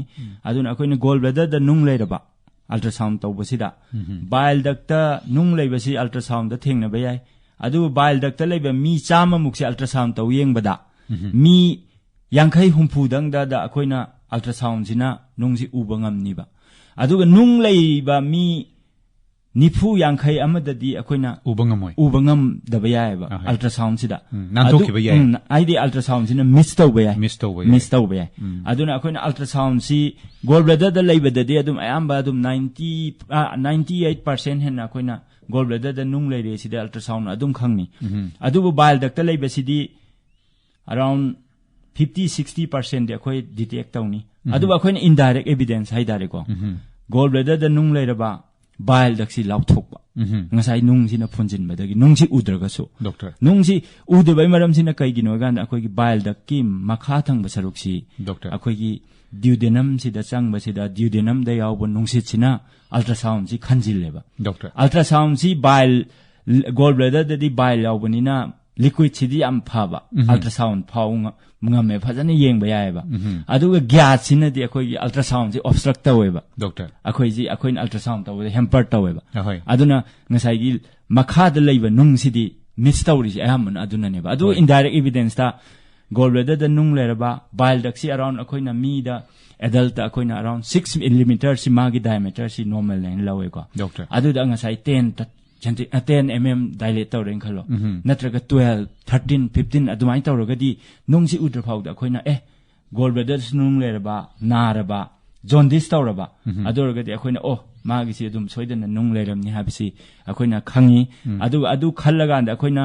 ꯑꯗꯨꯅ ꯑꯩꯈꯣꯏꯅ ꯒꯣꯜ ꯕ꯭ꯂꯦꯗꯔꯗ ꯅꯨꯡ ꯂꯩꯔꯕ ꯑꯜꯇ꯭ꯔꯥꯁꯥꯎꯟ ꯇꯧꯕꯁꯤꯗ ꯕꯥꯏꯜ ꯗꯛꯇ ꯅꯨꯡ ꯂꯩꯕꯁꯤ ꯑꯜꯇ꯭ꯔꯥꯁꯥꯎꯟꯗ ꯊꯦꯡꯅꯕ ꯌꯥꯏ꯫ ꯑꯗꯨꯕꯨ ꯕꯥꯏꯜ ꯗꯛꯇ ꯂꯩꯕ ꯃꯤ ꯆꯥꯝꯃꯃꯨꯛꯁꯦ ꯑꯜꯇ꯭ꯔꯥꯁꯥꯎꯟ ꯇꯧ ꯌꯦꯡꯕꯗ ꯃꯤ ꯌꯥꯡꯈꯩ ꯍꯨꯝꯐꯨꯗꯪꯗ ꯑꯩꯈꯣꯏꯅ ꯑꯜꯇ꯭ꯔꯥꯁꯥꯎꯟꯁꯤꯅ ꯅꯨꯡꯁꯤ ꯎꯕ ꯉꯝꯅꯤꯕ꯫ ꯑꯗꯨꯒ ꯅꯨꯡ ꯂꯩꯕ ꯃꯤ ꯅꯤꯐꯨ ꯌꯥꯡꯈꯩ ꯑꯃꯗꯗꯤ ꯑꯩꯈꯣꯏꯅ ꯎꯕ ꯉꯝꯃꯣꯏ꯫ ꯎꯕ ꯉꯝꯗꯕ ꯌꯥꯏꯑꯕ ꯑꯍꯣꯏ꯫ ꯑꯜꯇ꯭ꯔꯥꯁꯥꯎꯟꯁꯤꯗ꯫ ꯎꯝ, ꯅꯥꯟꯊꯣꯛꯈꯤꯕ ꯑꯗꯨ- ꯌꯥꯏ꯫ ꯎꯝ, ꯍꯥꯏꯗꯤ ꯑꯜꯇ꯭ꯔꯥꯁꯥꯎꯟꯁꯤꯅ ꯃꯤꯁ ꯇꯧꯕ ꯌꯥꯏ꯫ ꯃꯤꯁ ꯇꯧꯕ ꯌꯥꯏ꯫ ꯃꯤꯁ ꯇꯧꯕ ꯌꯥꯏ꯫ ꯎꯝ꯫ ꯑꯗꯨꯅ ꯑꯩꯈꯣꯏꯅ ꯑꯜꯇ꯭ꯔꯥꯁꯥꯎꯟꯁꯤ ꯒꯣꯜ ꯕ꯭ꯂꯦꯗꯔꯗ ꯂꯩꯕꯗꯗꯤ ꯑꯗꯨꯝ ꯑꯌꯥꯝꯕ ꯑꯗꯨꯝ ninety ninety eight percent ꯍꯦꯟꯅ ꯑꯩꯈꯣꯏꯅ ꯒꯣꯜ ꯕ꯭ꯂꯦꯗꯔꯗ ꯅꯨꯡ ꯂꯩꯔꯦ ꯁꯤꯗ ꯑꯜꯇ꯭ꯔꯥꯁꯥꯎꯟ ꯑꯗꯨꯝ ꯈꯪꯅꯤ꯫ ꯎꯝ꯫ ꯑꯗꯨꯕꯨ ꯕꯥꯏꯜ ꯗꯛꯇ ꯂꯩꯕꯁꯤꯗꯤ around fifty sixty percent ꯗꯤ ꯑꯩꯈꯣꯏ ꯗꯤꯇꯦꯛ ꯇꯧꯅꯤ꯫ ꯑꯗꯨꯕꯨ ꯑꯩꯈꯣꯏꯅ ꯏꯟꯗꯥꯏꯔꯦꯛ ꯑꯦꯚꯤꯗꯦꯟꯁ ꯍꯥꯏꯇꯥꯔꯦꯀꯣ꯫ ꯎꯝ꯫ ꯒꯣꯜ ꯕ꯭ꯂꯦꯗꯔꯗ ꯅꯨꯡ ꯂꯩꯔꯕ ꯕꯥꯏꯜ ꯗꯛꯁꯤ ꯂꯥꯎꯊꯣꯛꯄ꯫ ꯎꯝ꯫ ꯉꯁꯥꯏ ꯅꯨꯡꯁꯤꯅ ꯐꯨꯟꯖꯤꯟꯕꯗꯒꯤ ꯅꯨꯡꯁꯤ ꯎꯗ꯭ꯔꯒꯁꯨ꯫ ꯗꯣꯛꯇꯔ꯫ ꯅꯨꯡꯁꯤ ꯎꯗꯕꯩ ꯃꯔꯝꯁꯤꯅ ꯀꯩꯒꯤꯅꯣ ꯍꯥꯏ ꯀꯥꯟꯗ ꯑꯩꯈꯣꯏꯒꯤ ꯕꯥꯏꯜ ꯗꯛꯀꯤ ꯃꯈꯥ ꯊꯪꯕ ꯁꯔꯨꯛꯁꯤ ꯗꯣꯛꯇꯔ꯫ ꯑꯩꯈꯣꯏꯒꯤ ꯗ꯭ꯌꯨꯗꯦꯅꯝꯁꯤꯗ ꯆꯪꯕꯁꯤꯗ ꯗ꯭ꯌꯨꯗꯦꯅꯝꯗ ꯌꯥꯎꯕ ꯅꯨꯡꯁꯤꯠꯁꯤꯅ ꯑꯜꯇ꯭ꯔꯥꯁꯥꯎꯟꯁꯤ ꯈꯟꯖꯤꯜꯂꯦꯕ꯫ ꯗꯣꯛꯇꯔ꯫ ꯑꯜꯇ꯭ꯔꯥꯁꯥꯎꯟꯁꯤ ꯕꯥꯏꯜ, ꯒꯣꯜ ꯕ꯭ꯂꯦꯗꯔꯗꯗꯤ ꯕꯥꯏꯜ ꯌꯥꯎꯕꯅꯤꯅ ꯂꯤꯀ꯭ꯋꯤꯠꯁꯤꯗꯤ ꯌꯥꯝ ꯐꯕ꯫ ꯎꯝ꯫ ꯑꯜꯇ꯭ꯔꯥꯁꯥꯎꯟ ꯐꯥꯎ ꯉ-, ꯉꯝꯃꯦ, ꯐꯖꯅ ꯌꯦꯡꯕ ꯌꯥꯏꯑꯕ꯫ ꯎꯝ꯫ ꯑꯗꯨꯒ ꯒ꯭ꯌꯥꯁꯁꯤꯅꯗꯤ ꯑꯩꯈꯣꯏꯒꯤ ꯑꯜꯇ꯭ꯔꯥꯁꯥꯎꯟꯁꯤ ꯑꯣꯕꯁꯇ꯭ꯔꯛ ꯇꯧꯋꯦꯕ꯫ ꯗꯣꯛꯇꯔ꯫ ꯑꯩꯈꯣꯏꯁꯤ ꯑꯩꯈꯣꯏꯅ ꯑꯜꯇ꯭ꯔꯥꯁꯥꯎꯟ ꯇꯧꯕꯗ ꯍꯦꯝꯄꯔ ꯇꯧꯋꯦꯕ꯫ ꯑꯍꯣꯏ꯫ ꯑꯗꯨꯅ ꯉꯁꯥꯏꯒꯤ ꯃꯈꯥꯗ ꯂꯩꯕ ꯅꯨꯡꯁꯤꯗꯤ ꯃꯤꯁ ꯇꯧꯔꯤꯁꯦ ꯑꯌꯥꯝꯕꯅ ꯑꯗꯨꯅꯅꯦꯕ꯫ ꯑꯗꯨꯒ ꯍꯣꯏ꯫ ꯏꯟꯗꯥꯏꯔꯦꯛ ꯏꯚꯤꯗꯦꯟꯁꯇ ꯒꯣꯜ ꯕ꯭ꯂꯦꯗꯔꯗ ꯅꯨꯡ ꯂꯩꯔꯕ ꯕꯥꯏꯜ ꯗꯛꯁꯤ ꯑꯔꯥꯎꯟ ꯑꯩꯈꯣꯏꯅ ꯃꯤꯗ ꯑꯦꯗꯜꯇ ꯑꯩꯈꯣꯏꯅ ꯑꯔꯥꯎꯟ ꯁꯤꯛꯁ ꯃꯤꯂꯤꯃꯤꯇꯔꯁꯤ ꯃꯥꯒꯤ ꯗꯥꯏꯃꯤꯇꯔꯁꯤ ꯅꯣꯔꯃꯦꯜ ꯍꯥꯏꯅ ꯂꯧꯋꯦꯀꯣ꯫ ꯗꯣꯛꯇꯔ꯫ ꯑꯗꯨꯗ ꯉꯁꯥꯏ ꯇꯦꯟ ꯇꯦꯟ ꯑꯦꯝ ꯑꯦꯝ ꯗꯥꯏꯂꯦꯠ ꯇꯧꯔꯦꯅ ꯈꯜꯂꯣ꯫ ꯎꯝ꯫ ꯅꯠꯇ꯭ꯔꯒ twelve, thirteen, fifteen ꯑꯗꯨꯃꯥꯏꯅ ꯇꯧꯔꯒꯗꯤ ꯅꯨꯡꯁꯤ ꯎꯗ꯭ꯔ ꯐꯥꯎꯗ ꯑꯩꯈꯣꯏꯅ ꯑꯦ ꯒꯣꯜ ꯕ꯭ꯂꯦꯗꯔꯁꯤ ꯅꯨꯡ ꯂꯩꯔꯕ, ꯅꯥꯔꯕ, ꯖꯣꯟꯗꯤꯁ ꯇꯧꯔꯕ, ꯎꯝ꯫ ꯑꯗꯨ ꯑꯣꯏꯔꯒꯗꯤ ꯑꯩꯈꯣꯏꯅ ꯑꯣ ꯃꯥꯒꯤꯁꯤ ꯑꯗꯨꯝ ꯁꯣꯏꯗꯅ ꯅꯨꯡ ꯂꯩꯔꯝꯅꯤ ꯍꯥꯏꯕꯁꯤ ꯑꯩꯈꯣꯏꯅ ꯈꯪꯉꯤ꯫ ꯎꯝ꯫ ꯑꯗꯨꯒ ꯑꯗꯨ ꯈꯜꯂꯀꯥꯟꯗ ꯑꯩꯈꯣꯏꯅ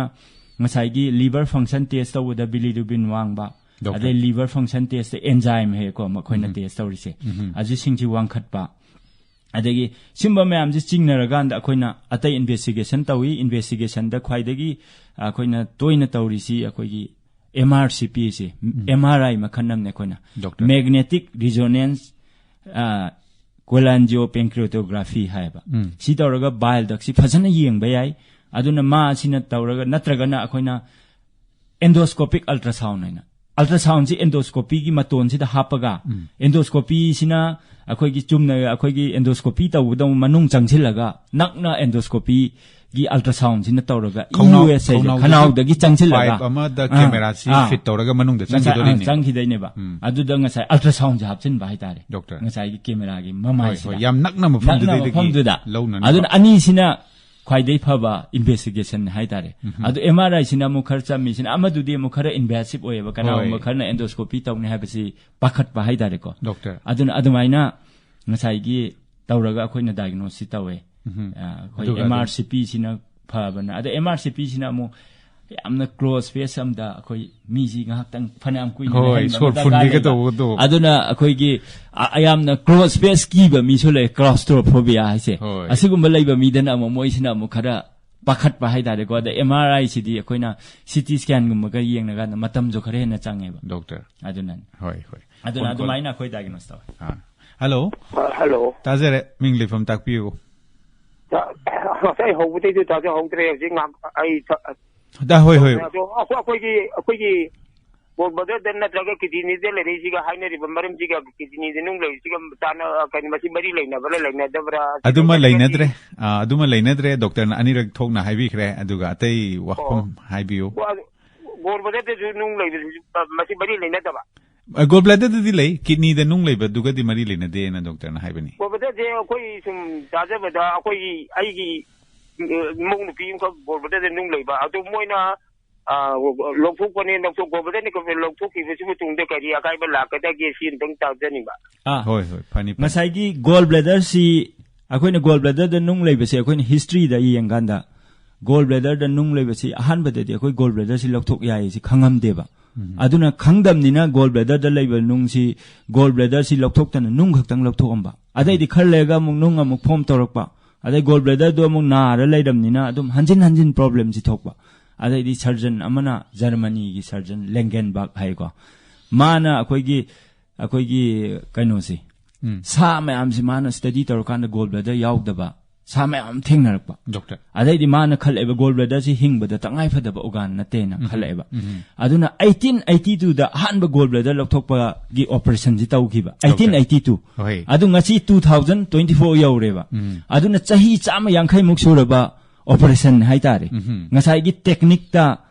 ꯉꯁꯥꯏꯒꯤ ꯂꯤꯚꯔ ꯐꯪꯁꯟ ꯇꯦꯁ ꯇꯧꯕꯗ ꯕꯤꯂꯤꯔꯨꯕꯤꯟ ꯋꯥꯡꯕ, ꯗꯣꯛꯇꯔ꯫ ꯑꯗꯩ ꯂꯤꯚꯔ ꯐꯪꯁꯟ ꯇꯦꯁꯇ ꯑꯦꯟꯖꯥꯏꯝ ꯍꯥꯏꯌꯦꯀꯣ ꯃꯈꯣꯏꯅ ꯎꯝ꯫ ꯇꯦꯁ ꯇꯧꯔꯤꯁꯦ꯫ ꯎꯝ꯫ ꯑꯁꯤꯁꯤꯡꯁꯤ ꯋꯥꯡꯈꯠꯄ, ꯑꯗꯒꯤ ꯁꯤꯒꯨꯝꯕ ꯃꯌꯥꯝꯁꯤ ꯆꯤꯡꯅꯔꯀꯥꯟꯗ ꯑꯩꯈꯣꯏꯅ ꯑꯇꯩ ꯏꯟꯚꯦꯁꯇꯤꯒꯦꯁꯟ ꯇꯧꯏ꯫ ꯏꯟꯚꯦꯁꯇꯤꯒꯦꯁꯟꯗ ꯈ꯭ꯋꯥꯏꯗꯒꯤ ꯑꯩꯈꯣꯏꯅ ꯇꯣꯏꯅ ꯇꯧꯔꯤꯁꯤ ꯑꯩꯈꯣꯏꯒꯤ M R C P say, M R I ꯃꯈꯜ ꯑꯃꯅꯦ ꯑꯩꯈꯣꯏꯅ꯫ ꯗꯣꯛꯇꯔ꯫ Magnetic Resonance, ꯑ, Cholangiopancreatography ꯍꯥꯏꯌꯦꯕ꯫ ꯎꯝ꯫ ꯁꯤ ꯇꯧꯔꯒ ꯕꯥꯏꯜ ꯗꯛꯁꯤ ꯐꯖꯅ ꯌꯦꯡꯕ ꯌꯥꯏ꯫ ꯑꯗꯨꯅ ꯃꯥꯁꯤꯅ ꯇꯧꯔꯒ, ꯅꯠꯇ꯭ꯔꯒꯅ ꯑꯩꯈꯣꯏꯅ endoscopic ultrasound ꯍꯥꯏꯅ ꯑꯜꯇ꯭ꯔꯥꯁꯥꯎꯟꯁꯤ ꯑꯦꯟꯗꯣꯁꯀꯣꯄꯤꯒꯤ ꯃꯇꯣꯟꯁꯤꯗ ꯍꯥꯞꯄꯒ, ꯎꯝ꯫ ꯑꯦꯟꯗꯣꯁꯀꯣꯄꯤꯁꯤꯅ ꯑꯩꯈꯣꯏꯒꯤ ꯆꯨꯝꯅ ꯑꯩꯈꯣꯏꯒꯤ ꯑꯦꯟꯗꯣꯁꯀꯣꯄꯤ ꯇꯧꯕꯗꯧ ꯃꯅꯨꯡ ꯆꯪꯁꯤꯜꯂꯒ ꯅꯛꯅ ꯑꯦꯟꯗꯣꯁꯀꯣꯄꯤꯒꯤ ꯑꯜꯇ꯭ꯔꯥꯁꯥꯎꯟꯁꯤꯅ ꯇꯧꯔꯒ ꯈꯧꯅꯥꯎ-, ꯌꯨ ꯑꯦꯁ ꯑꯩꯁꯦ ꯈꯧꯅꯥꯎꯗꯒꯤ ꯈꯅꯥꯎꯗꯒꯤ ꯆꯪꯁꯤꯜꯂꯒ, ꯄꯥꯏꯞ ꯑꯃꯗ ꯑꯥ, ꯀꯦꯃꯦꯔꯥꯁꯤ ꯑꯥ, ꯐꯤꯠ ꯇꯧꯔꯒ ꯃꯅꯨꯡꯗ ꯉꯁꯥꯏ, ꯑꯥ, ꯆꯪꯈꯤꯗꯣꯔꯤꯅꯦ꯫ ꯆꯪꯈꯤꯗꯣꯏꯅꯦꯕ꯫ ꯎꯝ꯫ ꯑꯗꯨꯗ ꯉꯁꯥꯏ ꯑꯜꯇ꯭ꯔꯥꯁꯥꯎꯟꯁꯦ ꯍꯥꯞꯆꯤꯟꯕ ꯍꯥꯏꯇꯥꯔꯦ꯫ ꯗꯣꯛꯇꯔ꯫ ꯉꯁꯥꯏꯒꯤ ꯀꯦꯃꯦꯔꯥꯒꯤ ꯍꯣꯏ, ꯃꯃꯥꯏꯁꯤꯗ꯫ ꯍꯣꯏ, ꯌꯥꯝ ꯅꯛꯅ ꯃꯐꯝꯗꯨꯗꯩꯗꯒꯤ ꯅꯛꯅ ꯃꯐꯝꯗꯨꯗ꯫ ꯂꯧꯅꯅꯕ꯫ ꯑꯗꯨꯅ ꯑꯅꯤꯁꯤꯅ ꯈ꯭ꯋꯥꯏꯗꯩ ꯐꯕ ꯏꯟꯚꯦꯁꯇꯤꯒꯦꯁꯟ ꯍꯥꯏꯇꯥꯔꯦ꯫ ꯎꯝ꯫ ꯑꯗꯨ ꯑꯦꯝ ꯑꯥꯔ ꯑꯥꯏꯁꯤꯅ ꯑꯃꯨꯛ ꯈꯔ ꯆꯝꯃꯤꯁꯤꯅ, ꯑꯃꯗꯨꯗꯤ ꯑꯃꯨꯛ ꯈꯔ ꯏꯟꯚꯦꯁꯤꯞ ꯑꯣꯏꯌꯦꯕ, ꯀꯅꯥꯒꯨꯝꯕ ꯍꯣꯏ꯫ ꯈꯔꯅ ꯑꯦꯟꯗꯣꯁꯀꯣꯄꯤ ꯇꯧꯅꯤ ꯍꯥꯏꯕꯁꯤ ꯄꯥꯈꯠꯄ ꯍꯥꯏꯇꯥꯔꯦꯀꯣ꯫ ꯗꯣꯛꯇꯔ꯫ ꯑꯗꯨꯅ ꯑꯗꯨꯃꯥꯏꯅ ꯉꯁꯥꯏꯒꯤ ꯇꯧꯔꯒ ꯑꯩꯈꯣꯏꯅ ꯗꯥꯏꯒꯅꯣꯁꯁꯤ ꯇꯧꯋꯦ꯫ ꯎꯝ꯫ ꯑ, ꯑꯩꯈꯣꯏ ꯑꯗꯨꯒ ꯑꯗꯨꯝ ꯑꯦꯝ ꯑꯥꯔ ꯁꯤ ꯄꯤꯁꯤꯅ ꯐꯕꯅ꯫ ꯑꯗꯣ ꯑꯦꯝ ꯑꯥꯔ ꯁꯤ ꯄꯤꯁꯤꯅ ꯑꯃꯨꯛ ꯌꯥꯝꯅ ꯀ꯭ꯂꯣꯖ ꯁ꯭ꯄꯦꯁ ꯑꯃꯗ ꯑꯩꯈꯣꯏ ꯃꯤꯁꯤ ꯉꯥꯏꯍꯥꯛꯇꯪ ꯐꯅꯌꯥꯝ ꯀꯨꯏꯅ ꯍꯣꯏ, ꯂꯩꯍꯟꯕ ꯁꯣꯔ ꯃꯊꯧ ꯐꯨꯟꯒꯦꯒ ꯇꯥꯗꯦꯕ꯫ ꯇꯧꯕꯗꯣ꯫ ꯑꯗꯨꯅ ꯑꯩꯈꯣꯏꯒꯤ ꯑ-, ꯌꯥꯝꯅ ꯀ꯭ꯂꯣꯖ ꯁ꯭ꯄꯦꯁ ꯀꯤꯕ ꯃꯤꯁꯨ ꯂꯩ, ꯀ꯭ꯂꯥꯎꯁꯇ꯭ꯔꯣꯐꯣꯕꯤꯌꯥ ꯍꯥꯏꯁꯦ꯫ ꯍꯣꯏ꯫ ꯑꯁꯤꯒꯨꯝꯕ ꯂꯩꯕ ꯃꯤꯗꯅ ꯑꯃꯨꯛ ꯃꯣꯏꯁꯤꯅ ꯑꯃꯨꯛ ꯈꯔ ꯄꯥꯈꯠꯄ ꯍꯥꯏꯇꯥꯔꯦꯀꯣ꯫ ꯑꯗ ꯑꯦꯝ ꯑꯥꯔ ꯑꯥꯏꯁꯤꯗꯤ ꯑꯩꯈꯣꯏꯅ ꯁꯤ ꯇꯤ ꯁ꯭ꯀꯦꯟꯒꯨꯝꯕꯒ ꯌꯦꯡꯅꯀꯥꯟꯗ ꯃꯇꯝꯁꯨ ꯈꯔ ꯍꯦꯟꯅ ꯆꯪꯉꯦꯕ꯫ ꯗꯣꯛꯇꯔ꯫ ꯑꯗꯨꯅꯅꯤ꯫ ꯍꯣꯏ, ꯍꯣꯏ꯫ ꯑꯗꯨꯅ ꯐꯣꯟ ꯀꯣꯜ꯫ ꯑꯗꯨꯃꯥꯏꯅ ꯑꯩꯈꯣꯏ ꯗꯥꯏꯒꯅꯣꯁ ꯇꯧꯋꯦ꯫ ꯑꯥ꯫ ꯍꯜꯂꯣ꯫ ꯑ, ꯍꯜꯂꯣ꯫ ꯇꯥꯖꯔꯦ꯫ ꯃꯤꯡ ꯂꯩꯐꯝ ꯇꯥꯛꯄꯤꯌꯨ꯫ ꯇ-, ꯉꯁꯥꯏ ꯍꯧꯕꯗꯩꯗꯨ ꯇꯥꯖꯍꯧꯗ꯭ꯔꯦ꯫ ꯍꯧꯖꯤꯛ ꯉꯥꯏꯍꯥꯛ ꯑꯩ ꯊ-, ꯑꯗ, ꯍꯣꯏ, ꯍꯣꯏ꯫ ꯑꯗꯣ ꯑꯩꯈꯣꯏ-, ꯑꯩꯈꯣꯏꯒꯤ, ꯑꯩꯈꯣꯏꯒꯤ ꯒꯣꯜ ꯕ꯭ꯂꯦꯗꯔꯗ ꯅꯠꯇ꯭ꯔꯒ ꯀꯤꯗꯅꯤꯗ ꯂꯩꯔꯛꯏꯁꯤꯒ ꯍꯥꯏꯅꯔꯤꯕ ꯃꯔꯝꯁꯤꯒ, ꯀꯤꯗꯅꯤꯗ ꯅꯨꯡ ꯂꯩꯔꯤꯁꯤꯒ ꯆꯥꯅ-, ꯀꯩꯅꯣ, ꯃꯁꯤ ꯃꯔꯤ ꯂꯩꯅꯕ꯭ꯔꯥ, ꯂꯩꯅꯗꯕ꯭ꯔꯥ? ꯑꯗꯨꯃ ꯂꯩꯅꯗ꯭ꯔꯦ꯫ ꯑꯥ, ꯑꯗꯨꯃ ꯂꯩꯅꯗ꯭ꯔꯦ꯫ ꯗꯣꯛꯇꯔꯅ ꯑꯅꯤꯔꯛ ꯊꯣꯛꯅ ꯍꯥꯏꯕꯤꯈ꯭ꯔꯦ꯫ ꯑꯗꯨꯒ ꯑꯇꯩ ꯋꯥꯐꯝ ꯑꯣ꯫ ꯍꯥꯏꯕꯤꯌꯨ꯫ ꯒꯣꯜ ꯕ꯭ꯂꯦꯗꯔꯗꯁꯨ ꯅꯨꯡ ꯂꯩꯕꯁꯤꯁꯨ, ꯃꯁꯤ ꯃꯔꯤ ꯂꯩꯅꯗꯕ? ꯑ, ꯒꯣꯜ ꯕ꯭ꯂꯦꯗꯔꯗꯗꯤ ꯂꯩ, ꯀꯤꯗꯅꯤꯗ ꯅꯨꯡ ꯂꯩꯕꯗꯨꯒꯗꯤ ꯃꯔꯤ ꯂꯩꯅꯗꯦꯅ ꯗꯣꯛꯇꯔꯅ ꯍꯥꯏꯕꯅꯤ꯫ ꯒꯣꯜ ꯕ꯭ꯂꯦꯗꯔꯁꯦ ꯑꯩꯈꯣꯏ ꯁꯨꯝ ꯇꯥꯖꯕꯗ ꯑꯩꯈꯣꯏꯒꯤ, ꯑꯩꯒꯤ, ꯑ, ꯏꯃꯧ ꯅꯨꯄꯤ ꯑꯃꯈꯛ ꯒꯣꯜ ꯕ꯭ꯂꯦꯗꯔꯗ ꯅꯨꯡ ꯂꯩꯕ꯫ ꯑꯗꯨ ꯃꯣꯏꯅ, ꯑ, ꯂꯧꯊꯣꯛꯄꯅꯦ, ꯂꯧꯊꯣꯛ-, ꯒꯣꯜ ꯕ꯭ꯂꯦꯗꯔꯅ ꯂꯧꯊꯣꯛꯈꯤꯕꯁꯤ ꯃꯇꯨꯡꯗ ꯀꯔꯤ ꯑꯀꯥꯏꯕ ꯂꯥꯛꯀꯗꯒꯦ ꯁꯤ ꯑꯝꯇꯪ ꯇꯥꯖꯅꯤꯡꯕ꯫ ꯑꯥ꯫ ꯍꯣꯏ, ꯍꯣꯏ, ꯐꯅꯤ, ꯐꯅꯤ꯫ ꯉꯁꯥꯏꯒꯤ ꯒꯣꯜ ꯕ꯭ꯂꯦꯗꯔꯁꯤ, ꯑꯩꯈꯣꯏꯅ ꯒꯣꯜ ꯕ꯭ꯂꯦꯗꯔꯗ ꯅꯨꯡ ꯂꯩꯕꯁꯦ ꯑꯩꯈꯣꯏꯅ ꯍꯤꯁꯇ꯭ꯔꯤꯗ ꯌꯦꯡꯀꯥꯟꯗ ꯒꯣꯜ ꯕ꯭ꯂꯦꯗꯔꯗ ꯅꯨꯡ ꯂꯩꯕꯁꯤ ꯑꯍꯥꯟꯕꯗꯗꯤ ꯑꯩꯈꯣꯏ ꯒꯣꯜ ꯕ꯭ꯂꯦꯗꯔꯁꯤ ꯂꯧꯊꯣꯛ ꯌꯥꯏ ꯁꯤ ꯈꯪꯉꯝꯗꯦꯕ꯫ ꯎꯝ꯫ ꯑꯗꯨꯅ ꯈꯪꯗꯕꯅꯤꯅ ꯒꯣꯜ ꯕ꯭ꯂꯦꯗꯔꯗ ꯂꯩꯕ ꯅꯨꯡꯁꯤ, ꯒꯣꯜ ꯕ꯭ꯂꯦꯗꯔꯁꯤ ꯂꯧꯊꯣꯛꯇꯅ ꯅꯨꯡ ꯈꯛꯇꯪ ꯂꯧꯊꯣꯛꯑꯝꯕ꯫ ꯑꯗꯩꯗꯤ ꯈꯔ ꯂꯩꯔꯒ ꯑꯃꯨꯛ ꯅꯨꯡ ꯑꯃꯨꯛ ꯐꯣꯝ ꯇꯧꯔꯛꯄ꯫ ꯑꯗꯩ ꯒꯣꯜ ꯕ꯭ꯂꯦꯗꯔꯗꯨ ꯑꯃꯨꯛ ꯅꯥꯔ ꯂꯩꯔꯝꯅꯤꯅ ꯑꯗꯨꯝ ꯍꯟꯖꯤꯟ ꯍꯟꯖꯤꯟ ꯄ꯭ꯔꯣꯕ꯭ꯂꯦꯝꯁꯤ ꯊꯣꯛꯄ꯫ ꯑꯗꯩꯗꯤ ꯁꯔꯖꯟ ꯑꯃꯅ, ꯖꯔꯃꯅꯤꯒꯤ ꯁꯔꯖꯟ ꯂꯦꯡꯒꯦꯟꯕꯥꯛ ꯍꯥꯏꯀꯣ, ꯃꯥꯅ ꯑꯩꯈꯣꯏꯒꯤ, ꯑꯩꯈꯣꯏꯒꯤ ꯀꯩꯅꯣꯁꯤ, ꯎꯝ꯫ ꯁꯥ ꯃꯌꯥꯝꯁꯤ ꯃꯥꯅ ꯁ꯭ꯇꯗꯤ ꯇꯧꯔꯀꯥꯟꯗ ꯒꯣꯜ ꯕ꯭ꯂꯦꯗꯔ ꯌꯥꯎꯗꯕ ꯁꯥ ꯃꯌꯥꯝ ꯊꯦꯡꯅꯔꯛꯄ꯫ ꯗꯣꯛꯇꯔ꯫ ꯑꯗꯩꯗꯤ ꯃꯥꯅ ꯈꯜꯂꯛꯑꯦꯕ, ꯒꯣꯜ ꯕ꯭ꯂꯦꯗꯔꯁꯤ ꯍꯤꯡꯕꯗ ꯇꯉꯥꯏ ꯐꯗꯕ ꯑꯣꯔꯒꯥꯟ ꯅꯠꯇꯦꯅ ꯈꯜꯂꯛꯑꯦꯕ꯫ ꯎꯝ꯫ ꯑꯗꯨꯅ ꯑꯩꯇꯤꯟ ꯑꯩꯇꯤ ꯇꯨꯗ ꯑꯍꯥꯟꯕ ꯒꯣꯜ ꯕ꯭ꯂꯦꯗꯔ ꯂꯧꯊꯣꯛꯄꯒꯤ ꯑꯣꯄꯔꯦꯁꯟꯁꯤ ꯇꯧꯈꯤꯕ, ꯑꯩꯇꯤꯟ ꯑꯩꯇꯤ ꯇꯨ꯫ ꯍꯣꯏ꯫ ꯑꯗꯨ ꯉꯁꯤ ꯇꯨ ꯊꯥꯎꯖꯟ ꯇ꯭ꯋꯦꯟꯇꯤ ꯐꯣꯔ ꯌꯧꯔꯦꯕ꯫ ꯎꯝ꯫ ꯑꯗꯨꯅ ꯆꯍꯤ ꯆꯥꯝꯃ ꯌꯥꯡꯈꯩꯃꯨꯛ ꯁꯨꯔꯕ ꯑꯣꯄꯔꯦꯁꯟ ꯍꯥꯏꯇꯥꯔꯦ꯫ ꯎꯝ꯫ ꯉꯁꯥꯏꯒꯤ ꯇꯦꯛꯅꯤꯛꯇ,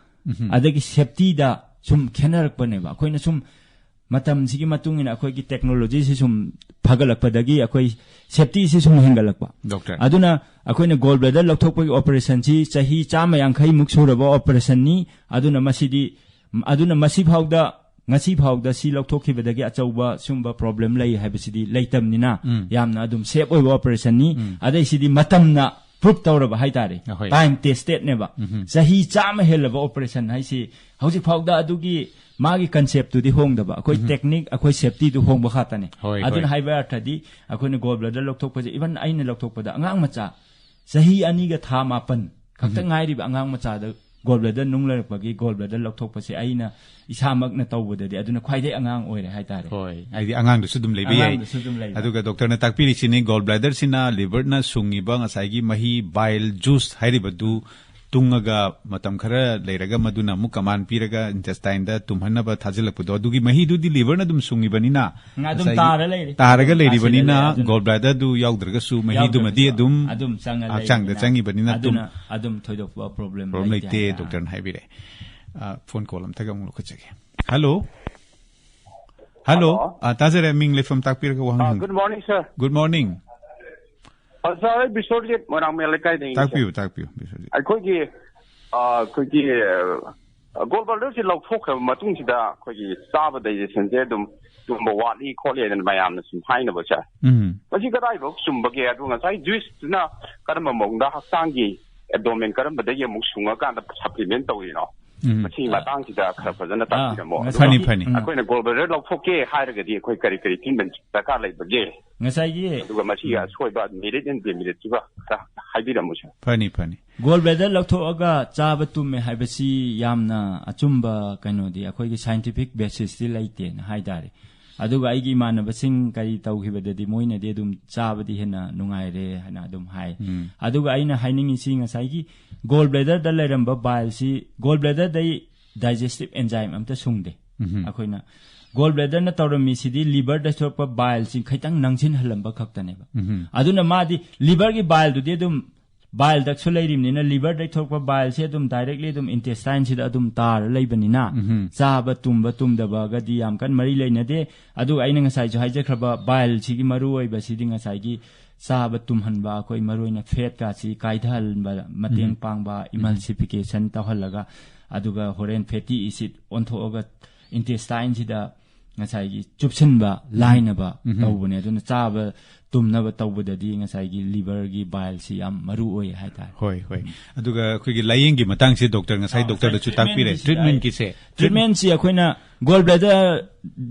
ꯎꯝ꯫ ꯑꯗꯒꯤ ꯁꯦꯐꯇꯤꯗ ꯁꯨꯝ ꯈꯦꯠꯅꯔꯛꯄꯅꯦꯕ꯫ ꯑꯩꯈꯣꯏꯅ ꯁꯨꯝ ꯃꯇꯝꯁꯤꯒꯤ ꯃꯇꯨꯡ ꯏꯟꯅ ꯑꯩꯈꯣꯏꯒꯤ ꯇꯦꯛꯅꯣꯂꯣꯖꯤꯁꯤ ꯁꯨꯝ ꯐꯒꯠꯂꯛꯄꯗꯒꯤ ꯑꯩꯈꯣꯏ ꯁꯦꯐꯇꯤꯁꯤ ꯁꯨꯝ ꯍꯦꯟꯒꯠꯂꯛꯄ꯫ ꯗꯣꯛꯇꯔ꯫ ꯑꯗꯨꯅ ꯑꯩꯈꯣꯏꯅ ꯒꯣꯜ ꯕ꯭ꯂꯦꯗꯔ ꯂꯧꯊꯣꯛꯄꯒꯤ ꯑꯣꯄꯔꯦꯁꯟꯁꯤ ꯆꯍꯤ ꯆꯥꯝꯃ ꯌꯥꯡꯈꯩꯃꯨꯛ ꯁꯨꯔꯕ ꯑꯣꯄꯔꯦꯁꯟꯅꯤ꯫ ꯑꯗꯨꯅ ꯃꯁꯤꯗꯤ, ꯑꯗꯨꯅ ꯃꯁꯤ ꯐꯥꯎꯗ, ꯉꯁꯤ ꯐꯥꯎꯗ ꯁꯤ ꯂꯧꯊꯣꯛꯈꯤꯕꯗꯒꯤ ꯑꯆꯧꯕ ꯁꯨꯝꯕ ꯄ꯭ꯔꯣꯕ꯭ꯂꯦꯝ ꯂꯩ ꯍꯥꯏꯕꯁꯤꯗꯤ ꯂꯩꯇꯕꯅꯤꯅ, ꯎꯝ꯫ ꯌꯥꯝꯅ ꯑꯗꯨꯝ ꯁꯦꯐ ꯑꯣꯏꯕ ꯑꯣꯄꯔꯦꯁꯟꯅꯤ꯫ ꯎꯝ꯫ ꯑꯗꯩ ꯁꯤꯗꯤ ꯃꯇꯝꯅ ꯄ꯭ꯔꯨꯞ ꯇꯧꯔꯕ ꯍꯥꯏꯇꯥꯔꯦ꯫ ꯑꯍꯣꯏ꯫ ꯇꯥꯏꯝ ꯇꯦꯁꯇꯦꯠꯅꯦꯕ꯫ ꯎꯝ꯫ ꯆꯍꯤ ꯆꯥꯝꯃ ꯍꯦꯜꯂꯕ ꯑꯣꯄꯔꯦꯁꯟ ꯍꯥꯏꯁꯤ ꯍꯧꯖꯤꯛ ꯐꯥꯎꯗ ꯑꯗꯨꯒꯤ ꯃꯥꯒꯤ ꯀꯟꯁꯦꯞꯇꯨꯗꯤ ꯍꯣꯡꯗꯕ, ꯑꯩꯈꯣꯏ ꯎꯝ꯫ ꯇꯦꯛꯅꯤꯛ, ꯑꯩꯈꯣꯏ ꯁꯦꯐꯇꯤꯗꯨ ꯍꯣꯡꯕ ꯈꯛꯇꯅꯦ꯫ ꯍꯣꯏ, ꯑꯗꯨꯅ ꯍꯣꯏ꯫ ꯍꯥꯏꯕ ꯑꯔꯊꯗꯤ ꯑꯩꯈꯣꯏꯅ ꯒꯣꯜ ꯕ꯭ꯂꯦꯗꯔ ꯂꯧꯊꯣꯛꯄꯁꯦ, ꯏꯚꯟ ꯑꯩꯅ ꯂꯧꯊꯣꯛꯄꯗ ꯑꯉꯥꯡ ꯃꯆꯥ ꯆꯍꯤ ꯑꯅꯤꯒ ꯊꯥ ꯃꯥꯄꯟ ꯈꯛꯇ ꯎꯝ꯫ ꯉꯥꯏꯔꯤꯕ ꯑꯉꯥꯡ ꯃꯆꯥꯗ ꯒꯣꯜ ꯕ꯭ꯂꯦꯗꯔ ꯅꯨꯡ ꯂꯩꯔꯛꯄꯒꯤ ꯒꯣꯜ ꯕ꯭ꯂꯦꯗꯔ ꯂꯧꯊꯣꯛꯄꯁꯦ ꯑꯩꯅ ꯏꯁꯥꯃꯛꯅ ꯇꯧꯕꯗꯗꯤ ꯑꯗꯨꯅ ꯈ꯭ꯋꯥꯏꯗꯒꯤ ꯑꯉꯥꯡ ꯑꯣꯏꯔꯦ ꯍꯥꯏꯇꯥꯔꯦ꯫ ꯍꯣꯏ, ꯍꯥꯏꯗꯤ ꯑꯉꯥꯡꯗꯨꯁꯨ ꯑꯗꯨꯝ ꯂꯩꯕ ꯌꯥꯏ꯫ ꯑꯉꯥꯡꯗꯨꯁꯨ ꯑꯗꯨꯝ ꯂꯩꯕ꯫ ꯑꯗꯨꯒ ꯗꯣꯛꯇꯔꯅ ꯇꯥꯛꯄꯤꯔꯤꯁꯤꯅꯤ, ꯒꯣꯜ ꯕ꯭ꯂꯦꯗꯔꯁꯤꯅ ꯂꯤꯚꯔꯅ ꯁꯨꯡꯉꯤꯕ ꯉꯁꯥꯏꯒꯤ ꯃꯍꯤ, ꯕꯥꯏꯜ ꯖꯨꯁ ꯍꯥꯏꯔꯤꯕꯗꯨ ꯇꯨꯡꯉꯒ ꯃꯇꯝ ꯈꯔ ꯂꯩꯔꯒ ꯃꯗꯨꯅ ꯑꯃꯨꯛ ꯀꯃꯥꯟ ꯄꯤꯔꯒ ꯏꯟꯇꯦꯁꯇꯥꯏꯟꯗ ꯇꯨꯝꯍꯟꯅꯕ ꯊꯥꯖꯤꯜꯂꯛꯄꯗꯣ, ꯑꯗꯨꯒꯤ ꯃꯍꯤꯗꯨꯗꯤ ꯂꯤꯚꯔꯅ ꯑꯗꯨꯝ ꯁꯨꯡꯉꯤꯕꯅꯤꯅ, ꯎꯝ, ꯑꯗꯨꯝ ꯉꯁꯥꯏꯒꯤ ꯇꯥꯔ ꯂꯩꯔꯦ꯫ ꯇꯥꯔꯒ ꯑꯗꯨꯝ ꯂꯩꯔꯤꯕꯅꯤꯅ, ꯇꯥꯁꯤꯜꯂ ꯂꯩꯔꯦ꯫ ꯑꯗꯨꯅ ꯒꯣꯜ ꯕ꯭ꯂꯦꯗꯔꯗꯨ ꯌꯥꯎꯗ꯭ꯔꯒꯁꯨ ꯃꯍꯤꯗꯨꯃꯗꯤ ꯌꯥꯎꯗ꯭ꯔꯒꯁꯨ ꯑꯗꯨꯝ ꯑꯗꯨꯝ ꯆꯪꯉ ꯍꯛꯆꯥꯡꯗ ꯂꯩꯕꯅꯤꯅ, ꯆꯪꯉꯤꯕꯅꯤꯅ ꯑꯗꯨꯝ ꯑꯗꯨꯅ ꯑꯗꯨꯝ ꯊꯣꯏꯗꯣꯛꯄ ꯄ꯭ꯔꯣꯕ꯭ꯂꯦꯝ ꯄ꯭ꯔꯣꯕ꯭ꯂꯦꯝ ꯂꯩꯇꯦ ꯂꯩꯇꯦ, ꯍꯥꯏꯇꯥꯔꯦ꯫ ꯗꯣꯛꯇꯔꯅ ꯍꯥꯏꯕꯤꯔꯦ꯫ ꯑ, ꯐꯣꯟ ꯀꯣꯜ ꯑꯝꯇꯒ ꯑꯃꯨꯛ ꯂꯧꯈꯠꯆꯒꯦ꯫ ꯍꯜꯂꯣ꯫ ꯍꯜꯂꯣ꯫ ꯍꯜꯂꯣ꯫ ꯑ, ꯇꯥꯖꯔꯦ, ꯃꯤꯡ ꯂꯩꯐꯝ ꯇꯥꯛꯄꯤꯔꯒ ꯋꯥꯍꯪ ꯍꯪꯕꯤꯌꯨ꯫ Good morning sir. Good morning. ꯑ, ꯁꯔ, ꯑꯩ ꯕꯤꯁ꯭ꯋꯖꯤꯠ, ꯃꯣꯏꯔꯥꯡꯃꯌꯣꯜ ꯂꯩꯀꯥꯏꯗꯒꯤ, ꯁꯔ꯫ ꯇꯥꯛꯄꯤꯌꯨ, ꯇꯥꯛꯄꯤꯌꯨ, ꯕꯤꯁ꯭ꯋꯖꯤꯠ꯫ ꯑꯩꯈꯣꯏꯒꯤ, ꯑ, ꯑꯩꯈꯣꯏꯒꯤ, ꯑ, ꯒꯣꯜ ꯕ꯭ꯂꯦꯗꯔꯁꯤ ꯂꯧꯊꯣꯛꯈ꯭ꯔꯕ ꯃꯇꯨꯡꯁꯤꯗ ꯑꯩꯈꯣꯏꯒꯤ ꯆꯥꯕ ꯗꯥꯏꯖꯦꯁꯟꯁꯦ ꯑꯗꯨꯝ ꯆꯨꯝꯕ ꯋꯥꯠꯂꯤ ꯈꯣꯠꯂꯤ ꯍꯥꯏꯗꯅ ꯃꯌꯥꯝꯅ ꯁꯨꯝ ꯍꯥꯏꯅꯕ, ꯁꯔ꯫ ꯎꯝ꯫ ꯃꯁꯤ ꯀꯗꯥꯏꯐꯥꯎ ꯆꯨꯝꯕꯒꯦ? ꯑꯗꯨ ꯉꯁꯥꯏ ꯖꯨꯏꯁꯇꯨꯅ ꯀꯔꯝꯕ ꯃꯑꯣꯡꯗ ꯍꯛꯆꯥꯡꯒꯤ ꯑꯦꯕꯗꯣꯃꯦꯟ ꯀꯔꯝꯕꯗꯒꯤ ꯑꯃꯨꯛ ꯁꯨꯡꯉꯀꯥꯟꯗ ꯁꯄ꯭ꯂꯤꯃꯦꯟ ꯇꯧꯔꯤꯅꯣ? ꯎꯝ꯫ ꯃꯁꯤꯒꯤ ꯑ, ꯃꯇꯥꯡꯁꯤꯗ ꯈꯔ ꯐꯖꯅ ꯑ, ꯇꯥꯛꯄꯤꯔꯝꯃꯣ꯫ ꯉꯁꯥꯏ ꯑꯗꯨꯒ ꯐꯅꯤ, ꯐꯅꯤ꯫ ꯎꯝ꯫ ꯑꯩꯈꯣꯏꯅ ꯒꯣꯜ ꯕ꯭ꯂꯦꯗꯔ ꯂꯧꯊꯣꯛꯀꯦ ꯍꯥꯏꯔꯒꯗꯤ ꯑꯩꯈꯣꯏ ꯀꯔꯤ ꯀꯔꯤ ꯇ꯭ꯔꯤꯠꯃꯦꯟ ꯗꯔꯀꯥꯔ ꯂꯩꯕꯒꯦ? ꯉꯁꯥꯏꯒꯤ ꯑꯗꯨꯒ ꯃꯁꯤꯒꯤ ꯑꯁꯣꯏꯕ, ꯃꯦꯔꯤꯠ ꯑꯦꯟ ꯗꯤꯃꯦꯔꯤꯠꯁꯤꯒ ꯈꯔ ꯍꯥꯏꯕꯤꯔꯝꯃꯨ, ꯁꯔ꯫ ꯐꯅꯤ, ꯐꯅꯤ꯫ ꯒꯣꯜ ꯕ꯭ꯂꯦꯗꯔ ꯂꯧꯊꯣꯛꯑꯒ ꯆꯥꯕ ꯇꯨꯝꯃꯦ ꯍꯥꯏꯕꯁꯤ ꯌꯥꯝꯅ ꯑꯆꯨꯝꯕ ꯀꯩꯅꯣꯗꯤ, ꯑꯩꯈꯣꯏꯒꯤ ꯁꯥꯏꯟꯇꯤꯐꯤꯛ ꯕꯦꯁꯤꯁꯇꯤ ꯂꯩꯇꯦꯅ ꯍꯥꯏ ꯇꯥꯔꯦ꯫ ꯑꯗꯨꯒ ꯑꯩꯒꯤ ꯏꯃꯥꯟꯅꯕꯁꯤꯡ ꯀꯔꯤ ꯇꯧꯈꯤꯕꯗꯗꯤ ꯃꯣꯏꯅꯗꯤ ꯑꯗꯨꯝ ꯆꯥꯕꯗꯤ ꯍꯦꯟꯅ ꯅꯨꯡꯉꯥꯏꯔꯦ ꯍꯥꯏꯅ ꯑꯗꯨꯝ ꯍꯥꯏ꯫ ꯑꯗꯨꯒ ꯑꯩꯅ ꯍꯥꯏꯅꯤꯡꯉꯤꯁꯤ, ꯉꯁꯥꯏꯒꯤ ꯒꯣꯜ ꯕ꯭ꯂꯦꯗꯔꯗ ꯂꯩꯔꯝꯕ ꯕꯥꯏꯜꯁꯤ, ꯒꯣꯜ ꯕ꯭ꯂꯦꯗꯔꯗꯩ ꯗꯥꯏꯖꯦꯁꯇꯤꯞ ꯑꯦꯟꯖꯥꯏꯝ ꯑꯝꯇ ꯁꯨꯡꯗꯦ꯫ ꯑꯩꯈꯣꯏꯅ ꯒꯣꯜ ꯕ꯭ꯂꯦꯗꯔꯅ ꯇꯧꯔꯝꯃꯤꯁꯤꯗꯤ ꯂꯤꯚꯔꯗ ꯊꯣꯛꯄ ꯕꯥꯏꯜꯁꯤ ꯈꯤꯇꯪ ꯅꯪꯁꯤꯟꯍꯜꯂꯝꯕ ꯈꯛꯇꯅꯦꯕ꯫ ꯑꯗꯨꯅ ꯃꯥꯗꯤ ꯂꯤꯚꯔꯒꯤ ꯕꯥꯏꯜꯗꯨꯗꯤ ꯑꯗꯨꯝ ꯕꯥꯏꯜ ꯗꯛꯁꯨ ꯂꯩꯔꯤꯕꯅꯤꯅ, ꯂꯤꯚꯔꯗꯩ ꯊꯣꯛꯄ ꯕꯥꯏꯜꯁꯦ ꯑꯗꯨꯝ ꯗꯥꯏꯔꯦꯛꯂꯤ ꯑꯗꯨꯝ ꯏꯟꯇꯦꯁꯇꯥꯏꯟꯁꯤꯗ ꯑꯗꯨꯝ ꯇꯥꯔ ꯂꯩꯕꯅꯤꯅ, ꯆꯥꯕ ꯇꯨꯝꯕ ꯇꯨꯝꯗꯕꯒꯗꯤ ꯌꯥꯝ ꯀꯟꯅ ꯃꯔꯤ ꯂꯩꯅꯗꯦ꯫ ꯑꯗꯨꯒ ꯑꯩꯅ ꯉꯁꯥꯏꯁꯨ ꯍꯥꯏꯖꯈ꯭ꯔꯕ ꯕꯥꯏꯜꯁꯤꯒꯤ ꯃꯔꯨ ꯑꯣꯏꯕꯁꯤꯗꯤ ꯉꯁꯥꯏꯒꯤ ꯆꯥꯕ ꯇꯨꯝꯍꯟꯕ, ꯑꯩꯈꯣꯏ ꯃꯔꯨ ꯑꯣꯏꯅ ꯐꯦꯠꯀꯥꯁꯤ ꯀꯥꯏꯊꯍꯟꯕꯗ ꯃꯇꯦꯡ ꯄꯥꯡꯕ, ꯏꯃꯜꯁꯤꯐꯤꯀꯦꯁꯟ ꯇꯧꯍꯜꯂꯒ, ꯑꯗꯨꯒ ꯍꯣꯔꯦꯟ ꯐꯦꯇꯤ ꯑꯦꯁꯤꯠ ꯑꯣꯟꯊꯣꯛꯑꯒ ꯏꯟꯇꯦꯁꯇꯥꯏꯟꯁꯤꯗ ꯉꯁꯥꯏꯒꯤ ꯆꯨꯞꯁꯤꯟꯕ, ꯂꯥꯏꯅꯕ ꯇꯧꯕꯅꯦ꯫ ꯑꯗꯨꯅ ꯆꯥꯕ ꯇꯨꯝꯅꯕ ꯇꯧꯕꯗꯗꯤ ꯉꯁꯥꯏꯒꯤ ꯂꯤꯚꯔꯒꯤ ꯕꯥꯏꯜꯁꯤ ꯌꯥꯝ ꯃꯔꯨ ꯑꯣꯏ ꯍꯥꯏꯇꯥꯔꯦ꯫ ꯍꯣꯏ, ꯍꯣꯏ꯫ ꯑꯗꯨꯒ ꯑꯩꯈꯣꯏꯒꯤ ꯂꯥꯏꯌꯦꯡꯒꯤ ꯃꯇꯥꯡꯁꯦ ꯗꯣꯛꯇꯔ ꯉꯁꯥꯏ ꯑꯥ, ꯗꯣꯛꯇꯔꯗꯁꯨ ꯉꯁꯥꯏ ꯇꯥꯛꯄꯤꯔꯦ꯫ ꯇ꯭ꯔꯤꯠꯃꯦꯟꯒꯤꯁꯤꯗ ꯇ꯭ꯔꯤꯠꯃꯦꯟꯀꯤꯁꯦ꯫ ꯇ꯭ꯔꯤꯠꯃꯦꯟꯁꯤ ꯑꯩꯈꯣꯏꯅ ꯒꯣꯜ ꯕ꯭ꯂꯦꯗꯔ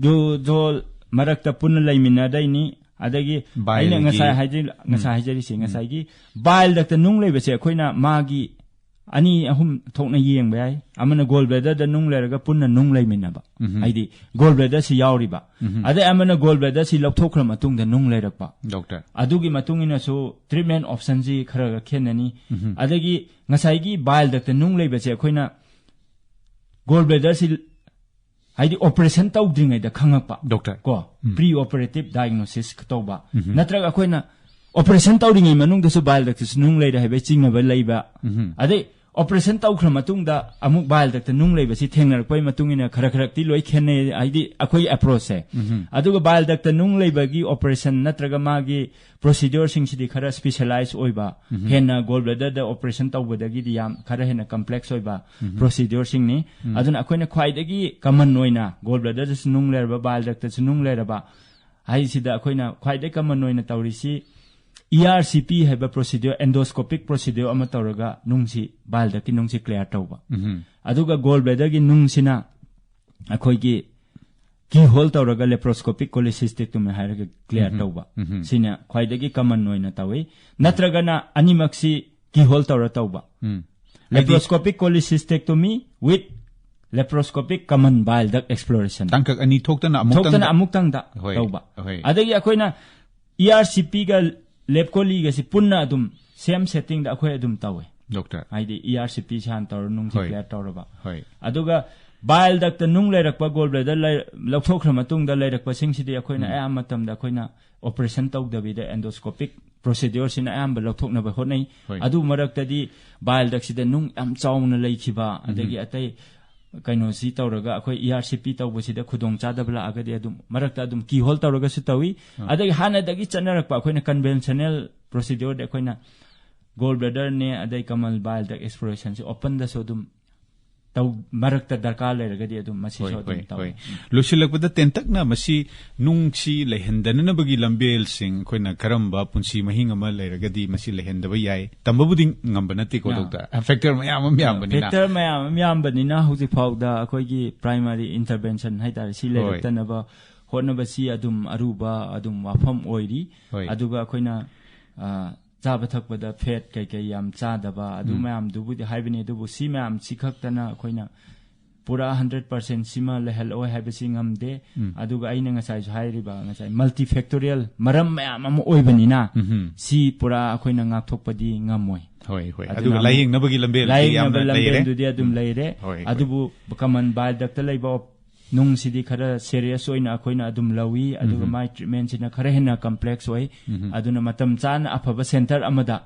ꯗꯣ ꯃꯔꯛꯇ ꯄꯨꯟꯅ ꯂꯩꯃꯤꯟꯅꯗꯣꯏꯅꯤ꯫ ꯑꯗꯒꯤ ꯑꯩꯅ ꯕꯥꯏꯜꯒꯤ ꯉꯁꯥꯏ ꯍꯥꯏꯖ-, ꯉꯁꯥꯏ ꯍꯥꯏꯖꯔꯤꯁꯦ, ꯉꯁꯥꯏꯒꯤ ꯕꯥꯏꯜ ꯗꯛꯇ ꯅꯨꯡ ꯂꯩꯕꯁꯦ ꯑꯩꯈꯣꯏꯅ ꯃꯥꯒꯤ ꯑꯅꯤ ꯑꯍꯨꯝ ꯊꯣꯛꯅ ꯌꯦꯡꯕ ꯌꯥꯏ꯫ ꯑꯃꯅ ꯒꯣꯜ ꯕ꯭ꯂꯦꯗꯔꯗ ꯅꯨꯡ ꯂꯩꯔꯒ ꯄꯨꯟꯅ ꯅꯨꯡ ꯂꯩꯃꯤꯟꯅꯕ, ꯍꯥꯏꯗꯤ ꯒꯣꯜ ꯕ꯭ꯂꯦꯗꯔꯁꯤ ꯌꯥꯎꯔꯤꯕ, ꯑꯗꯩ ꯑꯃꯅ ꯒꯣꯜ ꯕ꯭ꯂꯦꯗꯔꯁꯤ ꯂꯧꯊꯣꯛꯈ꯭ꯔ ꯃꯇꯨꯡꯗ ꯅꯨꯡ ꯂꯩꯔꯛꯄ꯫ ꯗꯣꯛꯇꯔ꯫ ꯑꯗꯨꯒꯤ ꯃꯇꯨꯡ ꯏꯟꯅꯁꯨ ꯇ꯭ꯔꯤꯠꯃꯦꯟ ꯑꯣꯞꯁꯟꯁꯤ ꯈꯔ ꯈꯔ ꯈꯦꯠꯅꯅꯤ꯫ ꯑꯗꯒꯤ ꯉꯁꯥꯏꯒꯤ ꯕꯥꯏꯜ ꯗꯛꯇ ꯅꯨꯡ ꯂꯩꯕꯁꯦ ꯑꯩꯈꯣꯏꯅ ꯒꯣꯜ ꯕ꯭ꯂꯦꯗꯔꯁꯤ, ꯍꯥꯏꯗꯤ ꯑꯣꯄꯔꯦꯁꯟ ꯇꯧꯗ꯭ꯔꯤꯉꯩꯗ ꯈꯪꯉꯛꯄ꯫ ꯗꯣꯛꯇꯔ꯫ ꯀꯣ, ꯄ꯭ꯔꯤ ꯑꯣꯄꯔꯦꯇꯤꯞ ꯗꯥꯏꯒꯅꯣꯁꯤꯁ ꯇꯧꯕ꯫ ꯅꯠꯇ꯭ꯔꯒ ꯑꯩꯈꯣꯏꯅ ꯑꯣꯄꯔꯦꯁꯟ ꯇꯧꯔꯤꯉꯩ ꯃꯅꯨꯡꯗꯁꯨ ꯕꯥꯏꯜ ꯗꯛꯇꯁꯨ ꯅꯨꯡ ꯂꯩꯔꯦ ꯍꯥꯏꯕꯒꯤ ꯆꯤꯡꯅꯕ ꯂꯩꯕ꯫ ꯑꯗꯩ ꯑꯣꯄꯔꯦꯁꯟ ꯇꯧꯈ꯭ꯔ ꯃꯇꯨꯡꯗ ꯑꯃꯨꯛ ꯕꯥꯏꯜ ꯗꯛꯇ ꯅꯨꯡ ꯂꯩꯕꯁꯤ ꯊꯦꯡꯅꯔꯛꯄꯒꯤ ꯃꯇꯨꯡ ꯏꯟꯅ ꯈꯔ ꯈꯔꯛꯇꯤ ꯂꯣꯏ ꯈꯦꯠꯅꯩ, ꯍꯥꯏꯗꯤ ꯑꯩꯈꯣꯏꯒꯤ ꯑꯦꯄ꯭ꯔꯣꯆꯁꯦ꯫ ꯑꯗꯨꯒ ꯕꯥꯏꯜ ꯗꯛꯇ ꯅꯨꯡ ꯂꯩꯕꯒꯤ ꯑꯣꯄꯔꯦꯁꯟ ꯅꯠꯇ꯭ꯔꯒ ꯃꯥꯒꯤ ꯄ꯭ꯔꯣꯁꯤꯗ꯭ꯌꯣꯔꯁꯤꯡꯁꯤꯗꯤ ꯈꯔ ꯁ꯭ꯄꯦꯁꯦꯂꯥꯏꯖ ꯑꯣꯏꯕ, ꯍꯦꯟꯅ ꯒꯣꯜ ꯕ꯭ꯂꯦꯗꯔꯗ ꯑꯣꯄꯔꯦꯁꯟ ꯇꯧꯕꯗꯒꯤꯗꯤ ꯌꯥꯝ ꯈꯔ ꯍꯦꯟꯅ ꯀꯝꯄ꯭ꯂꯦꯛꯁ ꯑꯣꯏꯕ ꯄ꯭ꯔꯣꯁꯤꯗ꯭ꯌꯣꯔꯁꯤꯡꯅꯤ꯫ ꯑꯗꯨꯅ ꯑꯩꯈꯣꯏꯅ ꯈ꯭ꯋꯥꯏꯗꯒꯤ ꯀꯃꯟ ꯑꯣꯏꯅ ꯒꯣꯜ ꯕ꯭ꯂꯦꯗꯔꯗꯁꯨ ꯅꯨꯡ ꯂꯩꯔꯕ, ꯕꯥꯏꯜ ꯗꯛꯇꯁꯨ ꯅꯨꯡ ꯂꯩꯔꯕ ꯍꯥꯏꯁꯤꯗ ꯑꯩꯈꯣꯏꯅ ꯈ꯭ꯋꯥꯏꯗꯒꯤ ꯀꯃꯟ ꯑꯣꯏꯅ ꯇꯧꯔꯤꯁꯤ ꯏ ꯑꯥꯔ ꯁꯤ ꯄꯤ ꯍꯥꯏꯕ ꯄ꯭ꯔꯣꯁꯤꯗ꯭ꯌꯣꯔ, ꯑꯦꯟꯗꯣꯁꯀꯣꯄꯤꯛ ꯄ꯭ꯔꯣꯁꯤꯗ꯭ꯌꯣꯔ ꯑꯃ ꯇꯧꯔꯒ ꯅꯨꯡꯁꯤ, ꯕꯥꯏꯜ ꯗꯛꯀꯤ ꯅꯨꯡꯁꯤ ꯀ꯭ꯂꯤꯌꯥꯔ ꯇꯧꯕ꯫ ꯑꯗꯨꯒ ꯒꯣꯜ ꯕ꯭ꯂꯦꯗꯔꯒꯤ ꯅꯨꯡꯁꯤꯅ ꯑꯩꯈꯣꯏꯒꯤ ꯀꯤ ꯍꯣꯜ ꯇꯧꯔꯒ ꯂꯦꯄ꯭ꯔꯣꯁꯀꯣꯄꯤꯛ ꯀꯣꯂꯤꯁꯤꯁꯇꯦꯛꯇꯣꯃꯤ ꯍꯥꯏꯔꯒ ꯀ꯭ꯂꯤꯌꯥꯔ ꯇꯧꯕ꯫ ꯁꯤꯅ ꯈ꯭ꯋꯥꯏꯗꯒꯤ ꯀꯃꯟ ꯑꯣꯏꯅ ꯇꯧꯏ꯫ ꯅꯠꯇ꯭ꯔꯒꯅ ꯑꯅꯤꯃꯛꯁꯤ ꯀꯤ ꯍꯣꯜ ꯇꯧꯔ ꯇꯧꯕ꯫ ꯍꯥꯏꯗꯤ ꯂꯦꯄ꯭ꯔꯣꯁꯀꯣꯄꯤꯛ ꯀꯣꯂꯤꯁꯤꯁꯇꯦꯛꯇꯣꯃꯤ with laparoscopic common bile duct exploration. ꯇꯥꯡꯀꯛ ꯑꯅꯤ ꯊꯣꯛꯇꯅ ꯑꯃꯨꯛꯇꯪꯗ꯫ ꯊꯣꯛꯇꯅ ꯑꯃꯨꯛꯇꯪꯗ ꯍꯣꯏ, ꯇꯧꯕ꯫ ꯍꯣꯏ꯫ ꯑꯗꯒꯤ ꯑꯩꯈꯣꯏꯅ E R C P ꯒ ꯂꯦꯞꯀꯣꯂꯤꯒꯁꯤ ꯄꯨꯟꯅ ꯑꯗꯨꯝ same setting ꯗ ꯑꯩꯈꯣꯏ ꯑꯗꯨꯝ ꯇꯧꯋꯦ꯫ ꯗꯣꯛꯇꯔ꯫ ꯍꯥꯏꯗꯤ E R C P ꯁꯥꯟ ꯇꯧꯔ ꯅꯨꯡꯁꯤ ꯍꯣꯏ꯫ clear ꯇꯧꯔꯕ꯫ ꯍꯣꯏ꯫ ꯑꯗꯨꯒ bile duct ꯇ ꯅꯨꯡ ꯂꯩꯔꯛꯄ, gall bladder ꯂꯩ-, ꯂꯧꯊꯣꯛꯈ꯭ꯔ ꯃꯇꯨꯡꯗ ꯂꯩꯔꯛꯄꯁꯤꯡꯁꯤꯗꯤ ꯑꯩꯈꯣꯏꯅ ꯑꯌꯥꯝꯕ ꯃꯇꯝꯗ ꯑꯩꯈꯣꯏꯅ operation ꯇꯧꯗꯕꯤꯗ endoscopic procedure ꯁꯤꯅ ꯑꯌꯥꯝꯕ ꯂꯧꯊꯣꯛꯅꯕ ꯍꯣꯠꯅꯩ꯫ ꯍꯣꯏ꯫ ꯑꯗꯨ ꯃꯔꯛꯇꯗꯤ bile duct ꯁꯤꯗ ꯅꯨꯡ ꯌꯥꯝ ꯆꯥꯎꯅ ꯂꯩꯈꯤꯕ, ꯑꯗꯒꯤ ꯑꯇꯩ ꯀꯩꯅꯣꯁꯤ ꯇꯧꯔꯒ ꯑꯩꯈꯣꯏ E R C P ꯇꯧꯕꯁꯤꯗ ꯈꯨꯗꯣꯡ ꯆꯥꯗꯕ ꯂꯥꯛꯑꯒꯗꯤ ꯑꯗꯨꯝ ꯃꯔꯛꯇ ꯑꯗꯨꯝ keyhole ꯇꯧꯔꯒꯁꯨ ꯇꯧꯏ꯫ ꯑꯗꯒꯤ ꯍꯥꯟꯅꯗꯒꯤ ꯆꯠꯅꯔꯛꯄ ꯑꯩꯈꯣꯏꯅ conventional procedure ꯗ ꯑꯩꯈꯣꯏꯅ gall bladder ꯅꯦ, ꯑꯗꯩ common bile duct exploration ꯁꯤ open ꯗꯁꯨ ꯑꯗꯨꯝ ꯇꯧ, ꯃꯔꯛꯇ ꯗꯔꯀꯥꯔ ꯂꯩꯔꯒꯗꯤ ꯑꯗꯨꯝ ꯃꯁꯤꯁꯨ ꯍꯣꯏ, ꯑꯗꯨꯝ ꯍꯣꯏ, ꯇꯧꯏ꯫ ꯍꯣꯏ꯫ ꯂꯣꯏꯁꯤꯜꯂꯛꯄꯗ ꯇꯦꯟꯇꯛꯅ ꯃꯁꯤ ꯅꯨꯡꯁꯤ ꯂꯩꯍꯟꯗꯅꯕꯒꯤ ꯂꯝꯕꯦꯜꯁꯤꯡ ꯑꯩꯈꯣꯏꯅ ꯀꯔꯝꯕ ꯄꯨꯟꯁꯤ ꯃꯍꯤꯡ ꯑꯃ ꯂꯩꯔꯒꯗꯤ ꯃꯁꯤ ꯂꯩꯍꯟꯗꯕ ꯌꯥꯏ? ꯇꯝꯕꯕꯨꯗꯤ ꯉꯝꯕ ꯅꯠꯇꯦꯀꯣ, ꯑꯥ꯫ ꯗꯣꯛꯇꯔ꯫ Factor ꯃꯌꯥꯝ ꯑꯃ ꯌꯥꯝꯕꯅꯤꯅ꯫ Factor ꯃꯌꯥꯝ ꯑꯃ ꯌꯥꯝꯕꯅꯤꯅ ꯍꯧꯖꯤꯛ ꯐꯥꯎꯗ ꯑꯩꯈꯣꯏꯒꯤ primary intervention ꯍꯥꯏꯇꯥꯔꯦ, ꯁꯤ ꯍꯣꯏ꯫ ꯂꯩꯔꯛꯇꯅꯕ ꯍꯣꯠꯅꯕꯁꯤ ꯑꯗꯨꯝ ꯑꯔꯨꯕ ꯑꯗꯨꯝ ꯋꯥꯐꯝ ꯑꯣꯏꯔꯤ꯫ ꯍꯣꯏ꯫ ꯑꯗꯨꯒ ꯑꯩꯈꯣꯏꯅ, ꯑ, ꯆꯥꯕ ꯊꯛꯄꯗ fat ꯀꯩꯀꯩ ꯌꯥꯝ ꯆꯥꯗꯕ, ꯑꯗꯨ ꯃꯌꯥꯝꯗꯨꯕꯨꯗꯤ ꯍꯥꯏꯕꯅꯤ, ꯑꯗꯨꯕꯨ ꯁꯤ ꯃꯌꯥꯝꯁꯤ ꯈꯛꯇꯅ ꯑꯩꯈꯣꯏꯅ ꯄꯨꯔꯥ hundred percent ꯁꯤꯃ ꯂꯩꯍꯜꯂꯣꯏ ꯍꯥꯏꯕꯁꯤ ꯉꯝꯗꯦ꯫ ꯑꯗꯨꯒ ꯑꯩꯅ ꯉꯁꯥꯏꯁꯨ ꯍꯥꯏꯔꯤꯕ, ꯉꯁꯥꯏ multifactorial ꯃꯔꯝ ꯃꯌꯥꯝ ꯑꯃ ꯑꯣꯏꯕꯅꯤꯅ, ꯁꯤ ꯄꯨꯔꯥ ꯑꯩꯈꯣꯏꯅ ꯉꯥꯛꯊꯣꯛꯄꯗꯤ ꯉꯝꯃꯣꯏ꯫ ꯍꯣꯏ, ꯍꯣꯏ꯫ ꯑꯗꯨꯅ ꯑꯗꯨꯒ ꯑꯃꯨꯛ ꯂꯥꯌꯦꯡꯅꯕꯒꯤ ꯂꯝꯕꯦꯜꯗꯤ ꯂꯥꯌꯦꯡꯅꯕ ꯌꯥꯝꯅ ꯂꯩꯔꯦ꯫ ꯂꯝꯕꯦꯜꯗꯨꯗꯤ ꯑꯗꯨꯝ ꯂꯩꯔꯦ꯫ ꯍꯣꯏ, ꯍꯣꯏ꯫ ꯑꯗꯨꯕꯨ common bile duct ꯇ ꯂꯩꯕ ꯅꯨꯡꯁꯤꯗꯤ ꯈꯔ serious ꯑꯣꯏꯅ ꯑꯩꯈꯣꯏꯅ ꯑꯗꯨꯝ ꯂꯧꯏ, ꯑꯗꯨꯒ ꯃꯥꯏ treatment ꯁꯤꯅ ꯈꯔ ꯍꯦꯟꯅ complex ꯑꯣꯏ꯫ ꯑꯗꯨꯅ ꯃꯇꯝ ꯆꯥꯅ ꯑꯐꯕ center ꯑꯃꯗ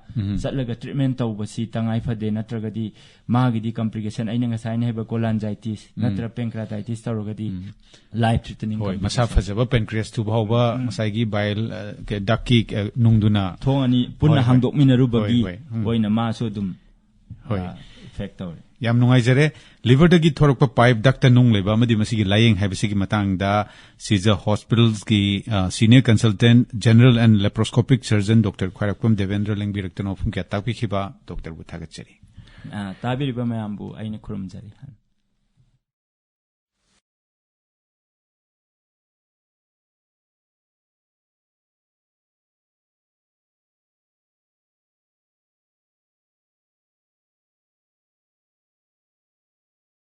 ꯆꯠꯂꯒ treatment ꯇꯧꯕꯁꯤ ꯇꯉꯥꯏ ꯐꯗꯦ, ꯅꯠꯇ꯭ꯔꯒꯗꯤ ꯃꯥꯒꯤꯗꯤ complication, ꯑꯩꯅ ꯉꯁꯥꯏꯅ ꯍꯥꯏꯕ cholangitis ꯅꯠꯇ꯭ꯔ pancreatitis ꯇꯧꯔꯒꯗꯤ life threatening ꯍꯣꯏ, condition꯫ ꯃꯁꯥ ꯐꯖꯕ pancreas ꯇꯨ ꯐꯥꯎꯕ ꯉꯁꯥꯏꯒꯤ bile, ꯑ, ꯀ-, duct ꯀꯤ, ꯑ, ꯅꯨꯡꯗꯨꯅ꯫ ꯊꯣꯡ ꯑꯅꯤ ꯄꯨꯟꯅ ꯍꯣꯏ, ꯍꯣꯏ꯫ ꯍꯥꯡꯗꯣꯛꯃꯤꯟꯅꯔꯨꯕꯒꯤ ꯍꯣꯏ, ꯍꯣꯏ꯫ ꯎꯝ꯫ ꯑꯣꯏꯅ ꯃꯥꯁꯨ ꯑꯗꯨꯝ, ꯍꯣꯏ꯫ ꯑ, affect ꯇꯧꯔꯦ꯫ ꯌꯥꯝ ꯅꯨꯡꯉꯥꯏꯖꯔꯦ꯫ Liver ꯗꯒꯤ ꯊꯣꯔꯛꯄ pipe duct ꯇ ꯅꯨꯡ ꯂꯩꯕ ꯑꯃꯗꯤ ꯃꯁꯤꯒꯤ ꯂꯥꯌꯦꯡ ꯍꯥꯏꯕꯁꯤꯒꯤ ꯃꯇꯥꯡꯗ Caesar Hospital ꯒꯤ, ꯑ, senior consultant general and laparoscopic surgeon doctor ꯈ꯭ꯋꯥꯏꯔꯥꯛꯄꯝ ꯗꯦꯕꯦꯟꯗ꯭ꯔ ꯂꯦꯡꯕꯤꯔꯛꯇꯅ ꯋꯥꯐꯝ ꯀꯌꯥ ꯇꯥꯛꯄꯤꯈꯤꯕ ꯗꯣꯛꯇꯔꯕꯨ ꯊꯥꯒꯠꯆꯔꯤ꯫ ꯑ, ꯇꯥꯕꯤꯔꯤꯕ ꯃꯌꯥꯝꯕꯨ ꯑꯩꯅ ꯈꯨꯔꯨꯝꯖꯔꯤ꯫